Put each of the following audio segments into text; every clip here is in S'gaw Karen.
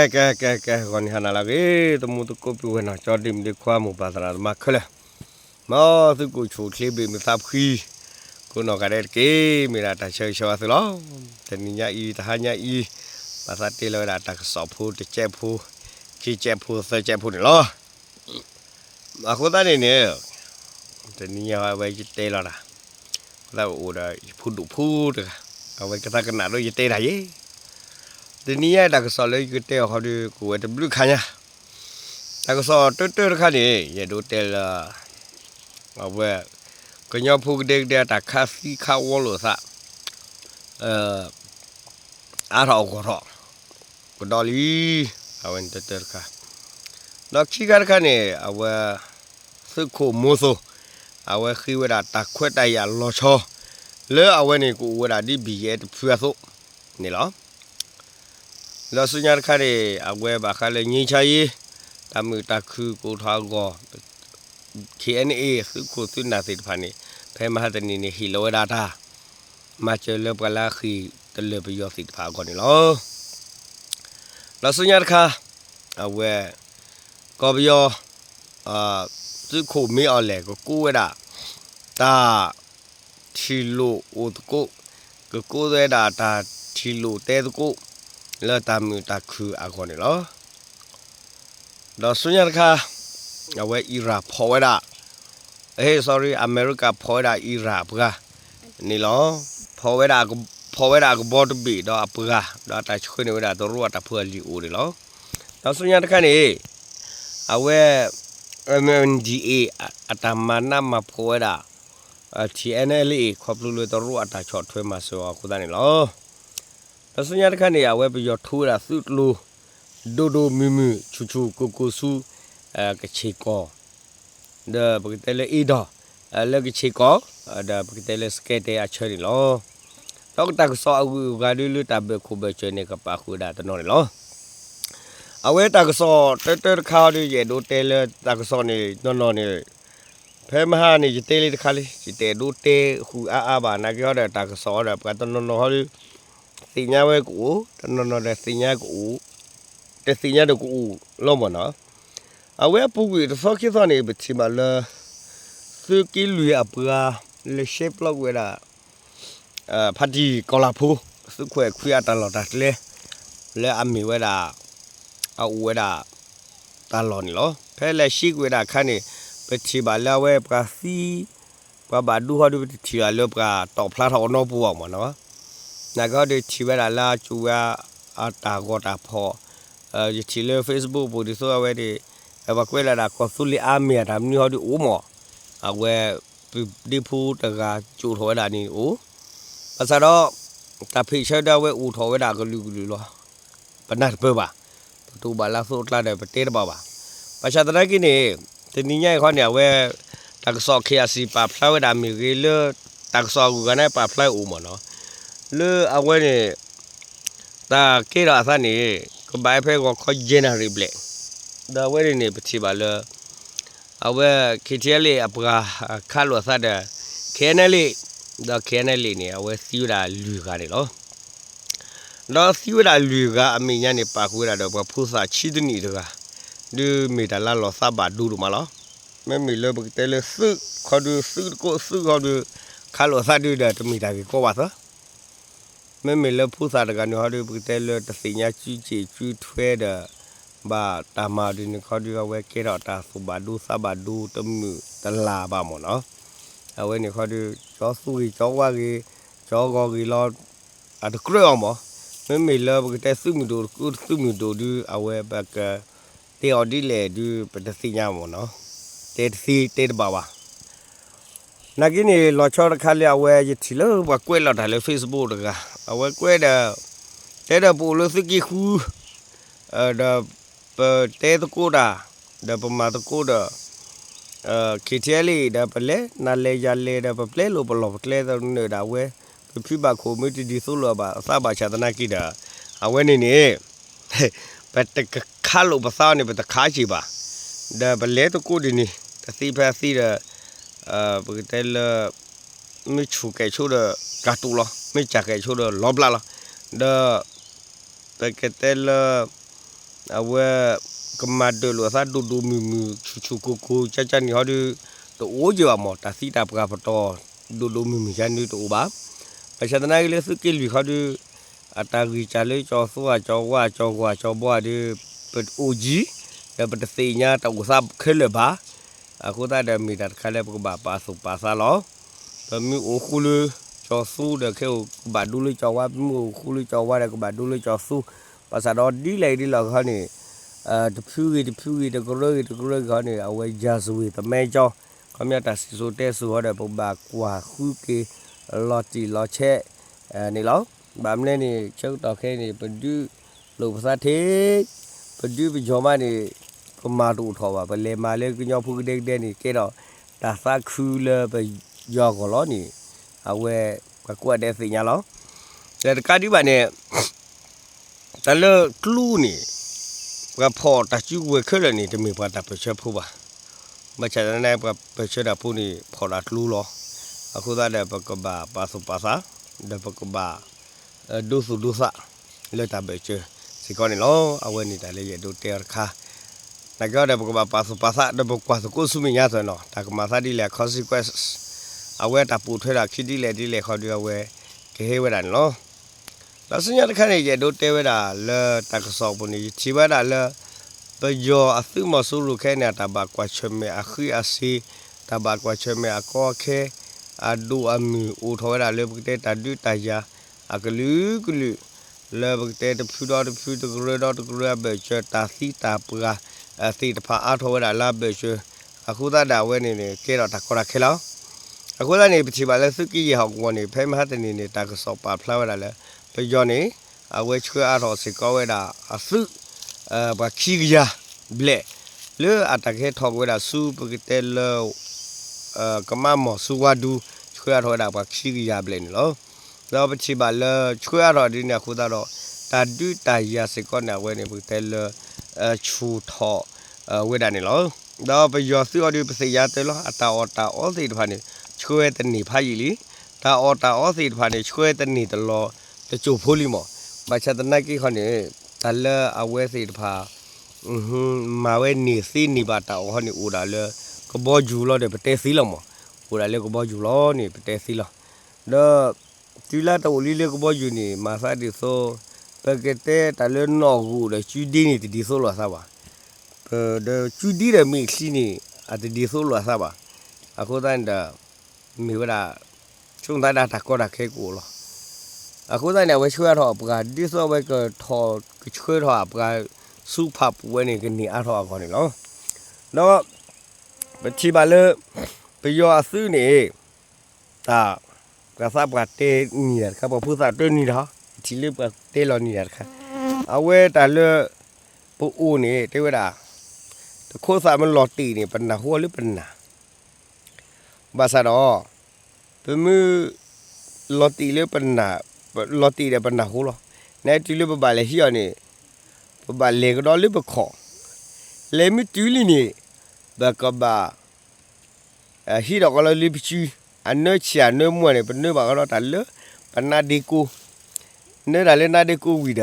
ကဲ ကဲ ကဲ ကဲ ဂီၤနံၤဟါနၤလၢအဂ့ၤ သမူသကိးပုၢ်ဝဲၢ်နီၢ်ကၠီဒ့မုၣ်ဒ့ခွါမိၢ်ပၢ်သရၣ်သမါခဲလၢာ်, မ်သုကအိၣ်ဆူၣ်အိၣ်ချ့ဘၣ်မုာ်သးဖှံ, ကိးနီၢ်ဂၤဒဲးတက့ၢ် မ့ၢ်ဒၣ်တၢ်ဆၢဂ့ၤဆၢဝါသုလီၤ. တနံၤညါအံၤ တဟါညါအံၤ ဘၣ်သးတဲလီၤဝဲဒၣ်တၢ်ကစီၣ်ဖိတကဲးဖိ, ခံကဲးဖိသၢကဲးဖိန့ၣ်လီၤ. အဃိသတးန့ၣ်န့ၣ် တနံၤညါအဝဲယတဲလီၤတၢ်, အဃိသတးအိၣ်ဒီးယဖိဒိၣ်ဖိတဂၤ, အဝဲကသးကနၣ်ဒီးယတဲတၢ်ယဲ, တနံၤညါတၢ်ကစီၣ်လၢယကတဲအီၤဃီဒီး ကအိၣ်ဝဲတဘျုးခါညါ, တၢ်ကစီၣ်တၢတၢတခါန့ၣ် ယအဲၣ်ဒိးတဲလၢ အဝဲ ကညီဖိကဒဲကဒဲအတၢ်ခးသံခးဝီလိာ်သး အါထီၣ်အဂီၢ်ထီၣ် ကဒီးလံ, အဝဲန့ၣ်တၢတၢတခါ, ဒီးခံခါတခါန့ၣ် အဝဲ သုးခိၣ်မိၢ်သိး အဝဲဃ့ဝဲဒၣ်တၢ်ခွဲးတၢ်ယာ်လီၤဆီ လၢအဝဲန့ၣ်ကအိၣ်ဝဲဒၣ်ဒ် ဘံၣ်ယဲၢ် တဖုအသိးန့ၣ်လီၤ. ဒီးဆူညါတခါန့ၣ် အဝဲဘၣ်ဃးလၢ ငြိမ်းချမ်းရေး တၢ်မုာ်တၢ်ခုၣ်ကအိၣ်ထီၣ်အဂီၢ် ခ့ၣ်အဲၣ်အဲၣ် သုးခိၣ်သုးနၢ်သ့ၣ်တဖၣ်န့ၣ် ဖဲမဟါတနံၤန့ၣ် ဟ့ၣ်လီၤဝဲဒၣ်တၢ် မၤစၢၤလၢပှၤလၢအဃ့ၢ်တလၢာ်ပယီၤသ့ၣ်တဖၣ်အဂီၢ်န့ၣ်လီၤ. ဒီးဆူညါတခါ အဝဲ ကီၢ်ပယီၤ သုးခိၣ်မ့ၢ်အီၤလဲၣ် ကကိးဝဲဒၣ် တၢ်ထံၣ်လိာ်အိၣ်သကိး, ကကိးဝဲဒၣ်တၢ်ထံၣ်လိာ်တဲသကိး လၢတၢ်မုာ်တၢ်ခုၣ်အဂီၢ်န့ၣ်လီၤ. ဒီးဆူညါတခါ အဝဲအံရၣ်ဖီၣ်ဝဲဒၣ်, ဟ့ sorry အမဲရကၤဖီၣ်ဝဲဒၣ်အံရၣ်အပှၤန့ၣ်လီၤ. ဖီၣ်ဝဲဒၣ်, ဖီၣ်ဝဲဒၣ်အကဘီတဘ့ၣ်ဒီးအပှၤ ဒီးအတၢ်ဆှၢန့ၢ်ဝဲဒၣ်တရူးအတၢ်ဖိအလံာ်အိၣ်န့ၣ်လီၤ. ဒီးဆူညါတခါန့ၣ် အဝဲ MNDAA အတၢ်မၤနးမၤဖှီၣ်ဝဲဒၣ် ထံၣ်အဲၣ်အဲၣ်အ့ ခီဖျိလၢတရူးအတၢ်ဆီၣ်ထွဲမၤစၢၤအီၤအဃိသတးန့ၣ်လီၤ. ဒီးဆူညါတခါန့ၣ် အဝဲပယီၤထူဝဲဒၣ်သုးကျိၤ ဒိၣ်ဒိၣ်မုၢ်မုၢ် ဆူၣ်ဆူၣ်ကိၢ်ကိၢ်ဆူ ကဆ့ၣ်ကီၢ် ဒီးပကတဲလၢအ့ဒီး လၢကဆ့ၣ်ကီၢ် ဒီးပကတဲလၢစကဲတဲအဆၢန့ၣ်လီၤ. ဒီးတၢ်ကစီၣ်အဂုၤအဂၤဒ်လၢတၢ်ဘၢၣ်ခိၣ်ဘၢၣ်စၢၤန့ၣ် ကပာ်ဃုာ်ဝဲဒၣ်တနီၤန့ၣ်လီၤ. အဝဲတၢ်ကစီၣ်တၢတၢတခါဒီး ယအဲၣ်ဒိးတဲလၢတၢ်ကစီၣ်န့ၣ် နီၢ်နီၢ်န့ၣ် ဖဲမဟါန့ၣ် ယတဲလံတခါလံ, ယတအဲၣ်ဒိးတဲဃုာ်အါအါဘၣ်, နာ်က့ဟီဒီးတၢ်ကစီၣ်ဒီး ပှၤတနီၤနီၤဟီဒီး သ့ၣ်ညါဝဲကအိၣ်, တနီၤနီၤဒီးသ့ၣ်ညါကအိၣ်, တသ့ၣ်ညါဒီးကအိၣ်လီၤမ့ၢ်နီၤ. အဝဲအပူၤကွံာ်တသီခံသီန့ၣ် ပထံၣ်ဘၣ်လၢ သုးက့လွံၢ်အပှၤ လၢရှဲပျီကွံာ်ဝဲဒၣ် ဖါတံၢ်ကီၤလၤဖိ သုးခိၣ်အဲၣ်ခွံအတၢ်လီၢ်တၢ်ကျဲ လၢအမ့ၢ်ဝဲဒၣ် အအိၣ်ဝဲဒၣ် တၢ်လီၢ်န့ၣ်လီၤ. ဖဲလဲၤရှဲကွံာ်ဝဲဒၣ်အခါန့ၣ် ပထံၣ်ဘၣ်လၢအဝဲပှၤသံ ပှၤဘၣ်ဒိဟီဒီး ပတထံၣ်ဘၣ်လၢပှၤတီၣ်ဖျါထီၣ်အနီပူၤအီၤမ့ၢ်နီၤ. နာ်က့ဟီဒီးထံၣ်ဝဲဒၣ်လၢအကၠိဝဲအတၢ်ဂီၤတၢ်ဖီၣ်, ယထံၣ်လၢ Facebook ပူၤဒ်သိးအဝဲန့ၣ် ပှၤကွဲးလီၤဒၣ်ကီၢ်သူလ့ၤအါမ့ၢ်အတၢ်မနုၤဟီဒီးအိၣ်မ့ၢ်, အဝဲ ပဒ့ဖိတဂၤကၠိထီၣ်ဝဲဒၣ်န့ၣ်အိၣ်, ဘၣ်ဆၣ်ဒီး တၢ်ဖ့ၣ်ဆၢဒီးအဝဲအိၣ်ထီၣ်ဝဲဒၣ်ကလုာ်ကလုာ်လီၤ. ပနၢ်တပၢၢ်ဘၣ်, ပတအိၣ်ဘၣ်လၢအသိးအကျါဒီးပတဲတဘၣ်ဘၣ်. ဘၣ်ဆၣ်သနာ်က့န့ၣ် တနံၤညါအံၤခီန့ၣ် အဝဲ တၢ်ကစီၣ် KIC ပာ်ဖျါဝဲဒၣ်မ့ၢ်ဂ့ၤလၢ တၢ်ကစီၣ်အဂုၤအဂၤန့ၣ် ပာ်ဖျါအိၣ်မ့ၢ်နီၤ, လၢအဝဲန့ၣ် တၢ်ကဲထီၣ်အသးန့ၣ် ကဘၣ်ဖဲဂီၤခီယဲၢ်နၣ်ရံၣ်ဘျဲၣ်, ဒီးအဝဲန့ၣ်န့ၣ် ပထံၣ်ဘၣ်လၢ အဝဲ KTLA အပှၤခးလိာ်အသးဒီး KNLA, ဒီး KNLA န့ၣ် အဝဲသံဝဲဒၣ်လွံၢ်ဂၤန့ၣ်လီၤ. ဒီးသံဝဲဒၣ်လွံၢ်ဂၤအမဲာ်ညါန့ၣ် ပာ်ဃုာ်ဝဲဒၣ်ဒီးပှၤဖိသၣ်ဆံတနံၣ်တဂၤ, ဒုးမ့ၢ်တၢ်လၢလီၤသးဘၣ်ဒိဒိၣ်မးလီၤ. မ့မ့ၢ်လၢပကတဲလၢသုးခီဒုး သုးတကိးသုးခီဒုး ခးလိာ်အသးဒုးဒီး တမ့ၢ်တၢ်ဂ့ၢ်ကီဘၣ်သၢ မ့မ့ၢ်လၢဖိသၣ်တဂၤန့ၣ်ဟီဒီး ပကတဲလၢတသ့ၣ်ညါစုစ့ၣ်စုထွဲဒီး ဘၣ်တၢ်မၤဒ်န့ၣ်ခီဒီး အဝဲကဲထီၣ်တၢ်သူၣ်ဘၣ်ဒိသးဘၣ်ဒိတမုာ်တလၤဘၣ်မ့ၢ်နီၤ. အဝဲန့ၣ်ခီဒီး ကၠီသူဂ့ၤကၠီဝါဂ့ၤ ကၠီဂီၤဂ့ၤလီၤ အတကြၢးအီၤမ့ၢ်, မ့မ့ၢ်လၢပကတဲသုးမုၢ်ဒိၣ်တကုသုးမုၢ်ဒိၣ်ဒုး အဝဲပကတဲအီၤဒ်လဲၣ်ဒုး ပတသ့ၣ်ညါမ့ၢ်နီၤ, တဲတသ့တဲတဘၣ်ဘၣ်. နာ်က့န့ၣ် လီၤဆီတခါလၢအဝဲယထံၣ်လၢပှၤကွဲးလီၤတၢ်လၢ Facebook တဂၤ, အဝဲကွဲးဒီး တဲဒီးပအိၣ်လၢသုးက့ဃု ဒီးပတဲသကိးတၢ် ဒီးပမၤသကိးဒီး KTLA ဒီးပလဲၤနၤလဲၤယၤလဲၤဒီး ပပျဲလိာ်ပလီၢ်ပကျဲသနၢၣ်ဒၣ်ဝဲ, ပဖံဘၣ်ခိၣ်မ့ၢ်တဒ်သိးလိာ်ဘၣ်သးဘၣ်ဆၣ်သနာ်က့ဒီး အဝဲန့ၣ်န့ၣ် ပတကခးလိာ်ပသးန့ၣ် ပတခးစ့ၢ်ဘၣ်, ဒီးပလဲၤသကိးဒ်န့ၣ် တသ့ဖဲအသ့ဒီး ပကတဲလၢ မ့ၢ်ဆူၣ်ကဲၣ်ဆိဒီးကၢ်တူာ်လီၤ, မ့ၢ်စၢ်ကဲၣ်ဆိဒီးလီၤဘျးလီၤ, ဒီး ပကတဲလၢ အဝဲ ကမၤဒၢးလိာ်အသးဒိၣ်ဒိၣ်မုၢ်မုၢ် ဆူၣ်ဆူၣ်ကိၢ်ကိၢ် ကၠၢ်ကၠၢ်န့ၣ်ဟီဒုး တအိၣ်က့ၤဘၣ်မး တၢ်သံတၢ်ပှၢ်ပတီၢ် ဒိၣ်ဒိၣ်မုၢ်မုၢ်ကၠၢ်န့ၣ်တအိၣ်ဘၣ်. ဘၣ်ဆၣ်သနာ်က့လၢသုးက့လွံၢ်ခီဒုး အတၢ်ဂံၢ်စၢ်လၢကၠီၤသူဧါ ကၠီၤဝါ ကၠီၤဂီၤ ကၠီၤဘီဒုး ပအိၣ်ကံ ဒီးပတသ့ၣ်ညါတၢ်အိၣ်သးခဲလၢာ်ဘၣ်. အဃိသတးဒီးမ့ၢ်တၢ်တခါလၢပကဘၣ်ပာ်သူၣ်ပာ်သးလီၤ. ပမ့ၢ်အိၣ်ဃူလၢကၠီၤသူဒီးခဲအံၤကဘၣ်ဒိလၢကၠီၤဝါ, ပမ့ၢ်အိၣ်ဃူလၢကၠီၤဝါဒီးကဘၣ်ဒိလၢကၠီၤသူ, ဘၣ်ဆၣ်ဒီးဒ်လဲၣ်ဒ်လဲၣ်ခီန့ၣ် တဖုဂ့ၤတဖုဂ့ၤ တကရၢဂ့ၤတကရၢဂ့ၤခီန့ၣ် အဝဲ ယၤစဝ့ၤ သမဲကၠီ ခီပညီတၢ်စံၣ်စိၤတဲစိၤဟီဒီး ပကဘၣ်ကွၢ်ဃုက့ၤ လီၤတံၢ်လီၤဆဲး န့ၣ်လီၤ. ဘၣ်မနုၤန့ၣ် ဆၢကတီၢ်ခဲအံၤန့ၣ် ပဒုးလိာ်ပသးထဲ ပဒုးပယီၤမးန့ၣ် ပမၤတအိၣ်ထီၣ်ဘၣ်. ပလဲၤမၤလၢကညီဖိကဒဲကဒဲန့ၣ် ကဲထီၣ်တၢ်သးခုလၢပယီၤအဂီၢ်လီၤန့ၣ် အဝဲပှၤကိးဂၤဒဲးသ့ၣ်ညါလီၤ. ဒီးတကးဒံးဘၣ်န့ၣ် တၢ်လၢကျိန့ၣ် ပှၤဖီၣ်တၢ်စုကဝဲၤခဲလၢာ်န့ၣ် တမ့ၢ်ပှၤတၢ်ပၢၢ်ဆၢဖိဘၣ်. ဘၣ်ဆၣ်သနာ်က့ ပှၤပၢၢ်ဆၢတၢ်ဖိန့ၣ် ဖီၣ်တၢ်ကျိလီၤ. အဃိသတးဒီး ပကဘၣ်ပာ်သူၣ်ပာ်သး ဒီးပကဘၣ် ဒိသူၣ်ဒိသး လၢတၢ်ဘၢၣ်စၢၤစ့ၢ်ကီးန့ၣ်လီၤ. အဝဲန့ၣ်တၢ်လၢယအဲၣ်ဒိးတဲအီၤတခါ နာ်က့အီၤဒီး ပကဘၣ်ပာ်သူၣ်ပာ်သး ဒီးပကွၢ်သကိးဆူမဲာ်ညါသၢနီၤ တၢ်ကမၤသးဒ်လဲၣ် consequence အဝဲတၢ်ပိာ်ထွဲတၢ်ခံဒ်လဲၣ်ဒ်လဲၣ်ခီဒီး အဝဲကဟဲဝဲဒၣ်န့ၣ်လီၤ. ဒီးဆူညါတခါန့ၣ် ယအဲၣ်ဒိးတဲဝဲဒၣ်လၢတၢ်ကစီၣ်အပူၤန့ၣ် ယထံၣ်ဝဲဒၣ်လၢ ပယီၤအသုးမီၤစိရိၤခဲအံၤန့ၣ် တၢ်ဘၣ်ကွၢ်ဆၢၣ်မဲာ်အဃံအစ့ၤ, တၢ်ဘၣ်ကွၢ်ဆၢၣ်မဲာ်အကီအခဲ, အဒိၣ်အမုၢ်အိၣ်ထီၣ်ဝဲဒၣ်လၢ ပကတဲတၢ်ဒုးတၢ်ယၤ အကလုာ်ကလုာ် လၢပကတဲတဖုဒီးတဖု တကရၢဒီးတကရၢအဘၢၣ်စၢၤ တၢ်သံတၢ်ပှၢ်သ့ၣ်တဖၣ်အါထီၣ်ဝဲဒၣ်လၢအဘၢၣ်စၢၤ အဃိသတးဒီးအဝဲန့ၣ်န့ၣ် ကဲထီၣ်တၢ်ကီတၢ်ခဲလီၤ. အဃိသတးန့ၣ် ပထံၣ်ဘၣ်လၢသုးက့ယဲၢ်ဟီၣ်ကဝီၤန့ၣ် ဖဲမဟါတနံၤန့ၣ် တၢ်ကစီၣ်ပာ်ဖျါဝဲဒၣ်လၢ ပယီၤန့ၣ် အဝဲဆှၢအါထီၣ်စ့ၢ်ကီးဝဲဒၣ်အသုး ပှၤခံကယၤဘျဲၣ် လၢအတၢ်ကဟဲထီၣ်က့ၤဝဲဒၣ်ဆူပကတဲလၢ ကမါမီၢ်ဆူဝါဒူ ဆှၢအါထီၣ်ဝဲဒၣ်ပှၤခံကယၤဘျဲၣ်န့ၣ်လီၤ. ဒီးပထံၣ်ဘၣ်လၢဆှၢအါထီၣ်ဒ်န့ၣ်အဃိသတးဒီး တၢ်ဒုးတၢ်ယၤစ့ၢ်ကီးန့ၣ် အဝဲန့ၣ် ပကတဲလၢ ဆူၣ်ထီၣ်ဝဲဒၣ်န့ၣ်လီၤ. ဒီးပယီၤသုးအီၤဒုး ပသ့ၣ်ညါတၢ်လီၤ အတၢ်အီၣ်တၢ်အီသ့ၣ်တဖၣ်န့ၣ် ဆှၢတန့ၢ်ဖးယံာ်လံ. တၢ်အီၣ်တၢ်အီသ့ၣ်တဖၣ်န့ၣ် ဆှၢတန့ၢ်တလီၤတစိၢ်ဖိလံမး. ဘၣ်ဆၣ်သနာ်က့ခီန့ၣ် တၢ်လၢအဝဲသ့ၣ်တဖၣ် မၤဝဲန့ၢ်သ့န့ၢ်ဘၣ်တၢ်အီၣ်ခီန့ၣ် အိၣ်ဒၣ်လၢကဘီယူၤလီၤဒီး ပတဲသ့လီၤမး. အိၣ်ဒၣ်လၢကဘီယူၤလီၤန့ၣ် ပတဲသ့လီၤ. ဒီး တုၤလၢတၢ်အိၣ်လံလၢကဘီယူၤန့ၣ် မၤသးဒ်သိး ပကတဲတၢ်လၢနီၣ်ဂိၣ်ဒီးကုဒ့န့ၣ် တဒ်သိးလိာ်အသးဘၣ်. ဒီးကုဒ့ဒီးမ့ၢ်ချံန့ၣ် အတဒ်သိးလိာ်အသးဘၣ်. အဃိသတးန့ၣ်ဒီး မ့ၢ်ဝဲဒၣ် ဆိကမိၣ်သးဒၣ်တၢ်ကီတၢ်ခဲကအိၣ်လီၤ. အဃိသတးန့ၣ် အဝဲဆှၢအါထီၣ်အပှၤ ဒ်သိးအဝဲကထီၣ်ကဆှၢထီၣ်အပှၤ ဆူဖးပူၤဝဲန့ၣ် ကန့ၢ်အါထီၣ်အဂီၢ်န့ၣ်လီၤ. ဒီး ပထံၣ်ဘၣ်လၢ ပယီၤအသုးန့ၣ် တၢ် ပှၤသးပှၢ်တဲနံၤတၢ်တခါ ပှၤဖိသၣ်တဲနံၤတၢ် ပထံၣ်လၢပှၤတဲလီၤနံၤတၢ်တခါ အဝဲတၢ်လၢ ပအိၣ်န့ၣ် တဲဝဲဒၣ် တခိးသးမ့ၢ်လီၤတံၢ်န့ၣ် ပနၢ်ဟူအီၤလၢပနၢ် ဘၣ်ဆၣ်ဒီး ပမ့ၢ် လီၤတံၢ်လၢပနၢ် လီၤတံၢ်ဒီးပနၢ်ဟူလီၤ. နတုၤလၢပဘၣ်လဲၤဟံးအီၤန့ၣ် ပဘၣ်လဲၤကဒီးလၢပခီၣ် လဲၤမ့ၢ်တုၤလံန့ၣ် ပကဘၣ် ဟံးထီၣ်ကီးလီၤလၢပစု အနၢဆံးအနၢမူန့ၣ် ပနၢဘၣ်ကဒီးတၢ်လၢ ပနါဒ့ကိ နၢတၢ်လၢနါဒ့ကိဝံၤဒီး ပက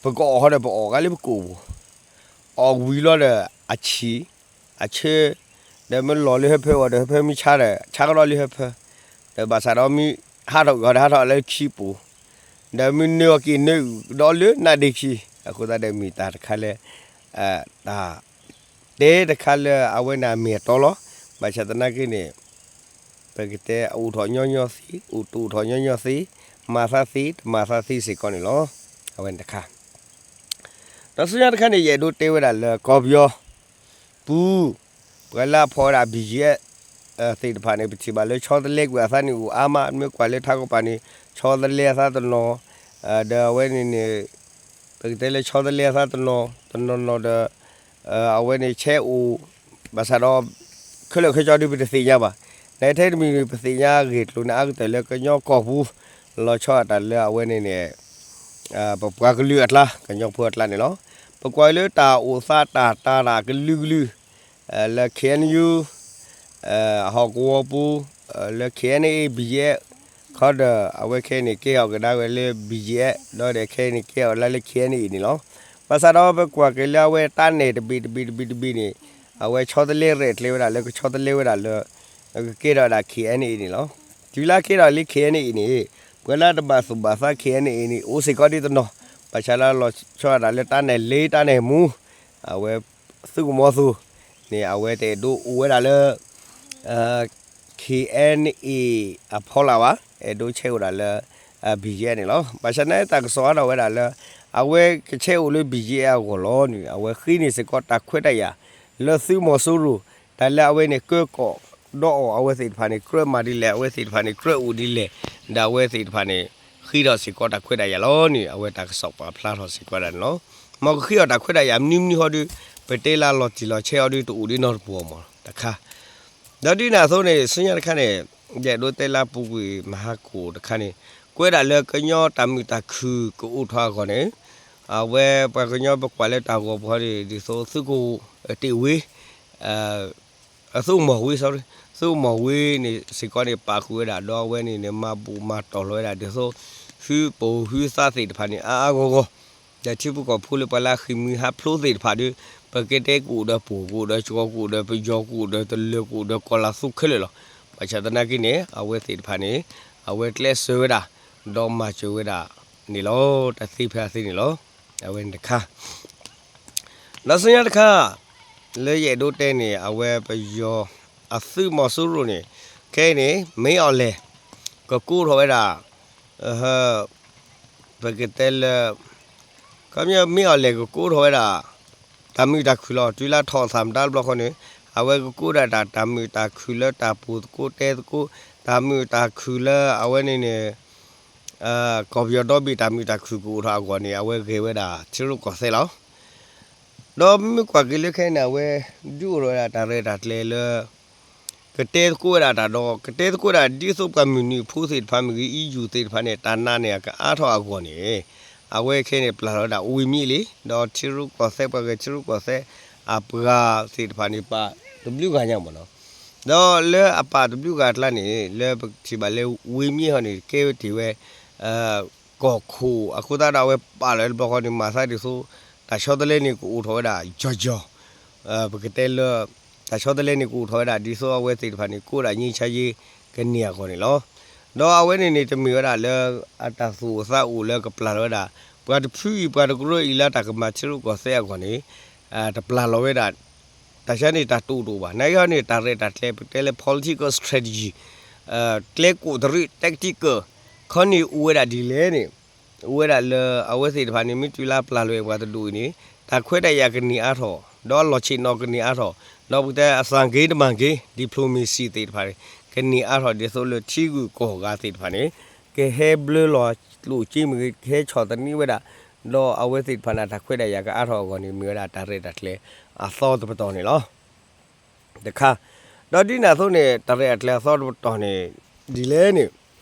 ပကအီၣ်ဃီဒီးပအီၣ်ကါလၢပကိာ်ပူၤ အီၣ်ဝံၤလီၤဒီးအဆံး အဆၢ ဒီးမ့ၢ်လီၤလၢဟၢဖၢအီၤဒီးဟၢဖၢမ့ၢ်ဆါဒီး ဆါကဒီးလၢဟၢဖၢ ဒီးဘၣ်ဆၣ်ဒီးမ့ၢ်ဟးထီၣ်က့ၤအီၤဒီးဟးထီၣ်လၢခံပူၤ ဒီးမ့ၢ်နၢအီၤက့ၤနၢအုၣ်ကဒီးလၢနါဒ့ခံ အဃိသတးဒီးမ့ၢ်တၢ်တခါလၢ တၢ် တဲတခါလၢအဝဲန့ၣ်အမ့ၢ်အတီလီၤ. ဘၣ်ဆၣ်သနာ်က့န့ၣ် ပကတဲအအိၣ်ထီၣ်ညီညီသ့ အိၣ်တအိၣ်ထီၣ်ညီညီသ့ မၤသးသ့ တမၤသးသ့စ့ၢ်ကီးန့ၣ်လီၤ. အဝဲန့ၣ်တခါ ဒီးဆူညါတခါန့ၣ် ယအဲၣ်ဒိးတဲဝဲဒၣ်လၢကီၢ်ပယီၤပူၤ ပှၤလၢအဖီၣ်ဝဲဒၣ် ဘီၣ်ယံၣ်အဲး သ့ၣ်တဖၣ်န့ၣ် ပထံၣ်ဘၣ်လၢဆီတလဲကွံာ်အသးန့ၣ်အိၣ်အါမး မ့ၢ်ကွၢ်လၢထးကပၤန့ၣ် ဆီတလဲအသးတနီၤ ဒီးအဝဲန့ၣ်န့ၣ် ပကတဲလၢဆီတလဲအသးတနီၤ တနီၤနီၤဒီး အဝဲန့ၣ်ဆဲးအိၣ် ဘၣ်ဆၣ်ဒီး ခဲလၢာ်ခဲဆ့ဒုးပတသ့ၣ်ညါဘၣ်. နထဲတမံၤမံၤ ပသ့ၣ်ညါဂ့ၢ်ကျိၤန့ၣ် အါကတၢၢ်လၢကညီကီၢ်ပူၤ လီၤဆီအတၢ်လၢအဝဲန့ၣ်န့ၣ် ပပှၤကလုာ်အကျါ ကညီဖိအကျါန့ၣ်လီၤ. ပကွၢ်လၢတၢ်အိၣ်သးတၢ်တာ်တၢ်ကလုာ်ကလုာ် လၢ ခ့ၣ်အဲၣ်ယူၣ် အဟီၣ်ကဝီၤပူၤ လၢ ခ့ၣ်အဲၣ်အ့ ဘီၣ်ယံၣ်အဲး ဒီးအဝဲခဲအံၤန့ၣ် ကဲထီၣ်ကဒါဝဲလၢ ဘံၣ်ယဲၣ် ဒီးခဲအံၤန့ၣ် ကဲထီၣ်ကဒါလၢ ခ့ၣ်အဲၣ်အံၣ်န့ၣ်လီၤ. ဘၣ်ဆၣ်ဒီးပကွၢ်က့ၤလၢအဝဲတၢ်နဲၣ်တဘ့ၣ်တဘ့ၣ်တဘ့ၣ်တဘ့ၣ်န့ၣ် အဝဲဆီတလဲရဲၣ်ကျဲၤဝဲဒၣ်လၢ ကဆီတလဲဝဲဒၣ်လၢ ကကဲထီၣ်ဝဲဒၣ် ခ့ၣ်အဲၣ်အံၣ်န့ၣ်လီၤ. တုၤလၢကဲထီၣ်လၢ ခ့ၣ်အဲၣ်အံၣ်န့ၣ် ပှၤလၢတဘၣ်သူၣ်ဘၣ်သး ခ့ၣ်အဲၣ်အံၣ်န့ၣ် အိၣ်စ့ၢ်ကီးဒ်တနီၤ, ဘၣ်ဆၣ်လၢလီၤဆီဒၣ်တၢ်လၢတၢ်နဲၣ်လ့တၢ်နဲၣ်မူ အဝဲ သုးကမီၤသူန့ၣ် အဝဲတအဲၣ်ဒိးအိၣ်ဝဲဒၣ်လၢ ခ့ၣ်အဲၣ်အံၣ် အဖီလာ်ဘၣ်, အဲၣ်ဒိးဆဲးအိၣ်ဒၣ်လၢ ဘံၣ်ယဲၣ်န့ၣ်လီၤ. ဘၣ်ဆၣ်န့ၣ်တၢ်ကစီၣ်အါထီၣ်ဝဲဒၣ်လၢ အဝဲကဆဲးအိၣ်လၢ ဘံၣ်ယဲၣ်အဂီၢ်လီၤန့ၣ် အဝဲဃ့န့ၢ်စ့ၢ်ကီးတၢ်ခွဲးတၢ်ယာ် လၢသုးမီၤစိရိၤ တၢ်လၢအဝဲန့ၣ် ကၢကီၣ်ဒီးအီၤ အဝဲသ့ၣ်တဖၣ်န့ၣ် ကြၢးမၤဒ်လဲၣ်, အဝဲသ့ၣ်တဖၣ်န့ၣ် ကြၢးအိၣ်ဒ်လဲၣ်, ဒီးအဝဲသ့ၣ်တဖၣ်န့ၣ် ဃ့ထီၣ်စ့ၢ်ကီးတၢ်ခွဲးတၢ်ယာ်လီၤန့ၣ် အဝဲတၢ်ကစီၣ်ပာ်ဖျါထီၣ်စ့ၢ်ကီးဒၣ်န့ၣ်လီၤ. မ်ကဃ့အီၤတၢ်ခွဲးတၢ်ယာ်မနုၤမနုၤဟီဒီး ပတဲလၢလီၤတံၢ်လီၤဆဲးအီၤဒီး တအိၣ်ဒ်နီတပူၤအီၤမးတခါ ဒီးဒ်န့ၣ်အသိးန့ၣ် ဆူညါတခါန့ၣ် ယအဲၣ်ဒိးတဲလၢပူၤကွံာ်မဟါကိၣ်တခါန့ၣ် ကွဲးဒၣ်လၢကညီတၢ်မုာ်တၢ်ခုၣ်ကအိၣ်ထီၣ်အဂီၢ်န့ၣ် အဝဲပှၤကညီပကွၢ်လၢတၢ်ဂီၤပူၤန့ၣ် ဒ်သိးသုးခိၣ်တ့ၢ်ဝ့ သုးခိၣ်မီၢ်ဝ့ sorry, သုးခိၣ်မီၢ်ဝ့န့ၣ်စ့ၢ်ကီးန့ၣ် ပာ်ဃုာ်ဝဲဒၣ် ဒီးအဝဲန့ၣ်န့ၣ် မၤဘူၣ်မၤတီၢ်လီၤဝဲဒၣ် ဒ်သိး ဟုပိာ်ဟုသးသ့ၣ်တဖၣ်န့ၣ် အါအါဂီၢ်ဂီၢ် ဒီးထံဖိကီၢ်ဖိလၢပှၤလၢအဃ့ၢ်မှံဟးဖျိးသ့ၣ်တဖၣ်ဒီး ပကတဲကအိၣ်ဒီးပှိၢ် ကအိၣ်ဒီးကီ ကအိၣ်ဒီးပယီၤ ကအိၣ်ဒီးတလၢၤ ကအိၣ်ဒီးကီၢ်လၤသူခဲလၢာ်လီၤ. ဘၣ်ဆၣ်သနာ်က့န့ၣ် အဝဲသ့ၣ်တဖၣ်န့ၣ် အဝဲကျဲးစၢးဝဲဒၣ် ဒီးမၤစၢၤဝဲဒၣ်န့ၣ်လီၤ. တၢ်သ့ဖဲအသ့န့ၣ်လီၤ. အဝဲန့ၣ်တခါ ဒီးဆူညါတခါ လၢယအဲၣ်ဒိးတဲန့ၣ် အဝဲပယီၤအသုးမီၤစိရိၤန့ၣ် ခဲအံၤန့ၣ် မ့ၢ်အီၤလဲၣ် ကကိးထီၣ်ဝဲဒၣ် ပကတဲလၢ ခီပညီမ့ၢ်အီၤလဲၣ်ကကိးထီၣ်ဝဲဒၣ် တၢ်မုာ်တၢ်ခုၣ်လီၤ. တုၤလၢထီၣ်သးမတၤတဘျီဃီန့ၣ် အဝဲကကိးဒၣ်တၢ် တၢ်မုာ်တၢ်ခုၣ်လၢတၢ်ပူၤသကိးတဲသကိး တၢ်မုာ်တၢ်ခုၣ်လၢအဝဲန့ၣ်န့ၣ် ကီၢ်ပယီၤဒီဘ့ၣ်တၢ်မုာ်တၢ်ခုၣ်ကအိၣ်ထီၣ်အဂီၢ်န့ၣ် အဝဲဂဲၤဝဲဒၣ်ထံရူၢ်ကီၢ်သဲးလီၤ. ဒီးမ့ၢ်ကွၢ်က့ၤလၢခဲအံၤန့ၣ် အဝဲဒုးအိၣ်ထီၣ်ဝဲဒၣ်တၢ်ရဲၣ်တၢ်ကျဲၤလၢ ကတဲသကိးဝဲဒၣ်တၢ်ဒီး ကတဲသကိးဝဲဒၣ်ဒ်သိးပှၤမုၢ်နုာ်ဖိသ့ၣ်တဖၣ်မ့ၢ်ဂ့ၤ EU သ့ၣ်တဖၣ်န့ၣ် တၢ်နာ်န့ၣ် အကအါထီၣ်အဂီၢ်န့ၣ် အဝဲခဲအံၤန့ၣ်ပျၢ်လီၤဝဲဒၣ်ဝ့ၢ်မံလံ ဒီးထံရူၢ်ကီၢ်သဲး ပှၤဂဲၤထံရူၢ်ကီၢ်သဲး အပှၤသ့ၣ်တဖၣ်န့ၣ် ပာ်တဘျုးဂၤညါမ့ၢ်နီၤ ဒီးလၢအပာ်တဘျုးဂၤအကျါန့ၣ် လၢပထံၣ်ဘၣ်လၢဝ့ၢ်မံဟီန့ၣ် ကဲဝဲတ့ၢ်ဝဲ ကီၢ်ခိၣ်အဃိသတးဒီး အဝဲပာ်လီၤဝဲတဘျီဃီန့ၣ် မၤသးဒ်သိး တၢ်ဆီတလဲန့ၣ်ကအိၣ်ထီၣ်ဝဲဒၣ်ယီၤယီၤ ပကတဲလၢ တၢ်ဆီတလဲန့ၣ်ကအိၣ်ထီၣ်ဝဲဒၣ် ဒ်သိးအဝဲသ့ၣ်တဖၣ်န့ၣ် ကအိၣ်ဒၣ် ငြိမ်းချမ်းရေး ကန့ၢ်အဂီၢ်န့ၣ်လီၤ. ဒီးအဝဲန့ၣ်န့ၣ် တမ့ၢ်ဝဲဒၣ်လၢ အတၢ်သူၣ်အိၣ်သးအိၣ်လၢကပျၢ်လီၤဝဲဒၣ် ပှၤတဖုအံၤ ပှၤတကရၢအံၤလၢတၢ်ကမၤထံရူၢ်ကီၢ်သဲးအဂီၢ်န့ၣ် တပျၢ်လီၤဝဲဒၣ် တၢ်ဆါန့ၣ်တၢ်တိာ်တအိၣ်ဘၣ်. နာ်က့ဟီန့ၣ် တၢ်ရဲၣ်တၢ်ကျဲၤ ပကတဲလၢ political strategy ကျဲကိးတရံး tactical ခီန့ၣ်အိၣ်ဝဲဒၣ်ဒ်လဲၣ်န့ၣ် အိၣ်ဝဲဒၣ်လၢအဝဲသ့ၣ်တဖၣ်န့ၣ် မ့ၢ်တုၤလၢပျၢ်လီၤဝဲပှၤတဒူၣ်အံၤန့ၣ် တၢ်ခွဲးတၢ်ယာ်ကန့ၢ်အါထီၣ် ဒီးလီၢ်ဆ့ၣ်နီၤကန့ၢ်အါထီၣ် ဒီးပကတဲအသးက့ၤတမၤက့ၤ diplomacy သ့ၣ်တဖၣ်န့ၣ် ကန့ၢ်အါထီၣ်ဒ်သိးလၢထံဂုၤကီၢ်ဂၤသ့ၣ်တဖၣ်န့ၣ် ကဟဲဘျၢလီၤကျိၣ်စ့မ့ၢ်ဂ့ၤ ကဟဲဆီၣ်သနံးဝဲဒၣ် ဒီးအဝဲသ့ၣ်တဖၣ်န့ၣ် တၢ်ခွဲးတၢ်ယာ်ကအါထီၣ်အဂီၢ်န့ၣ် မ့ၢ်ဝဲဒၣ်တၢ်ရဲၣ်တၢ်ကျဲၤအသီတပတီၢ်န့ၣ်လီၤ. တခါ ဒီးဒ်န့ၣ်အသိးန့ၣ် တၢ်ရဲၣ်တၢ်ကျဲၤအသီတပတီၢ်န့ၣ် ဒ်လဲၣ်န့ၣ်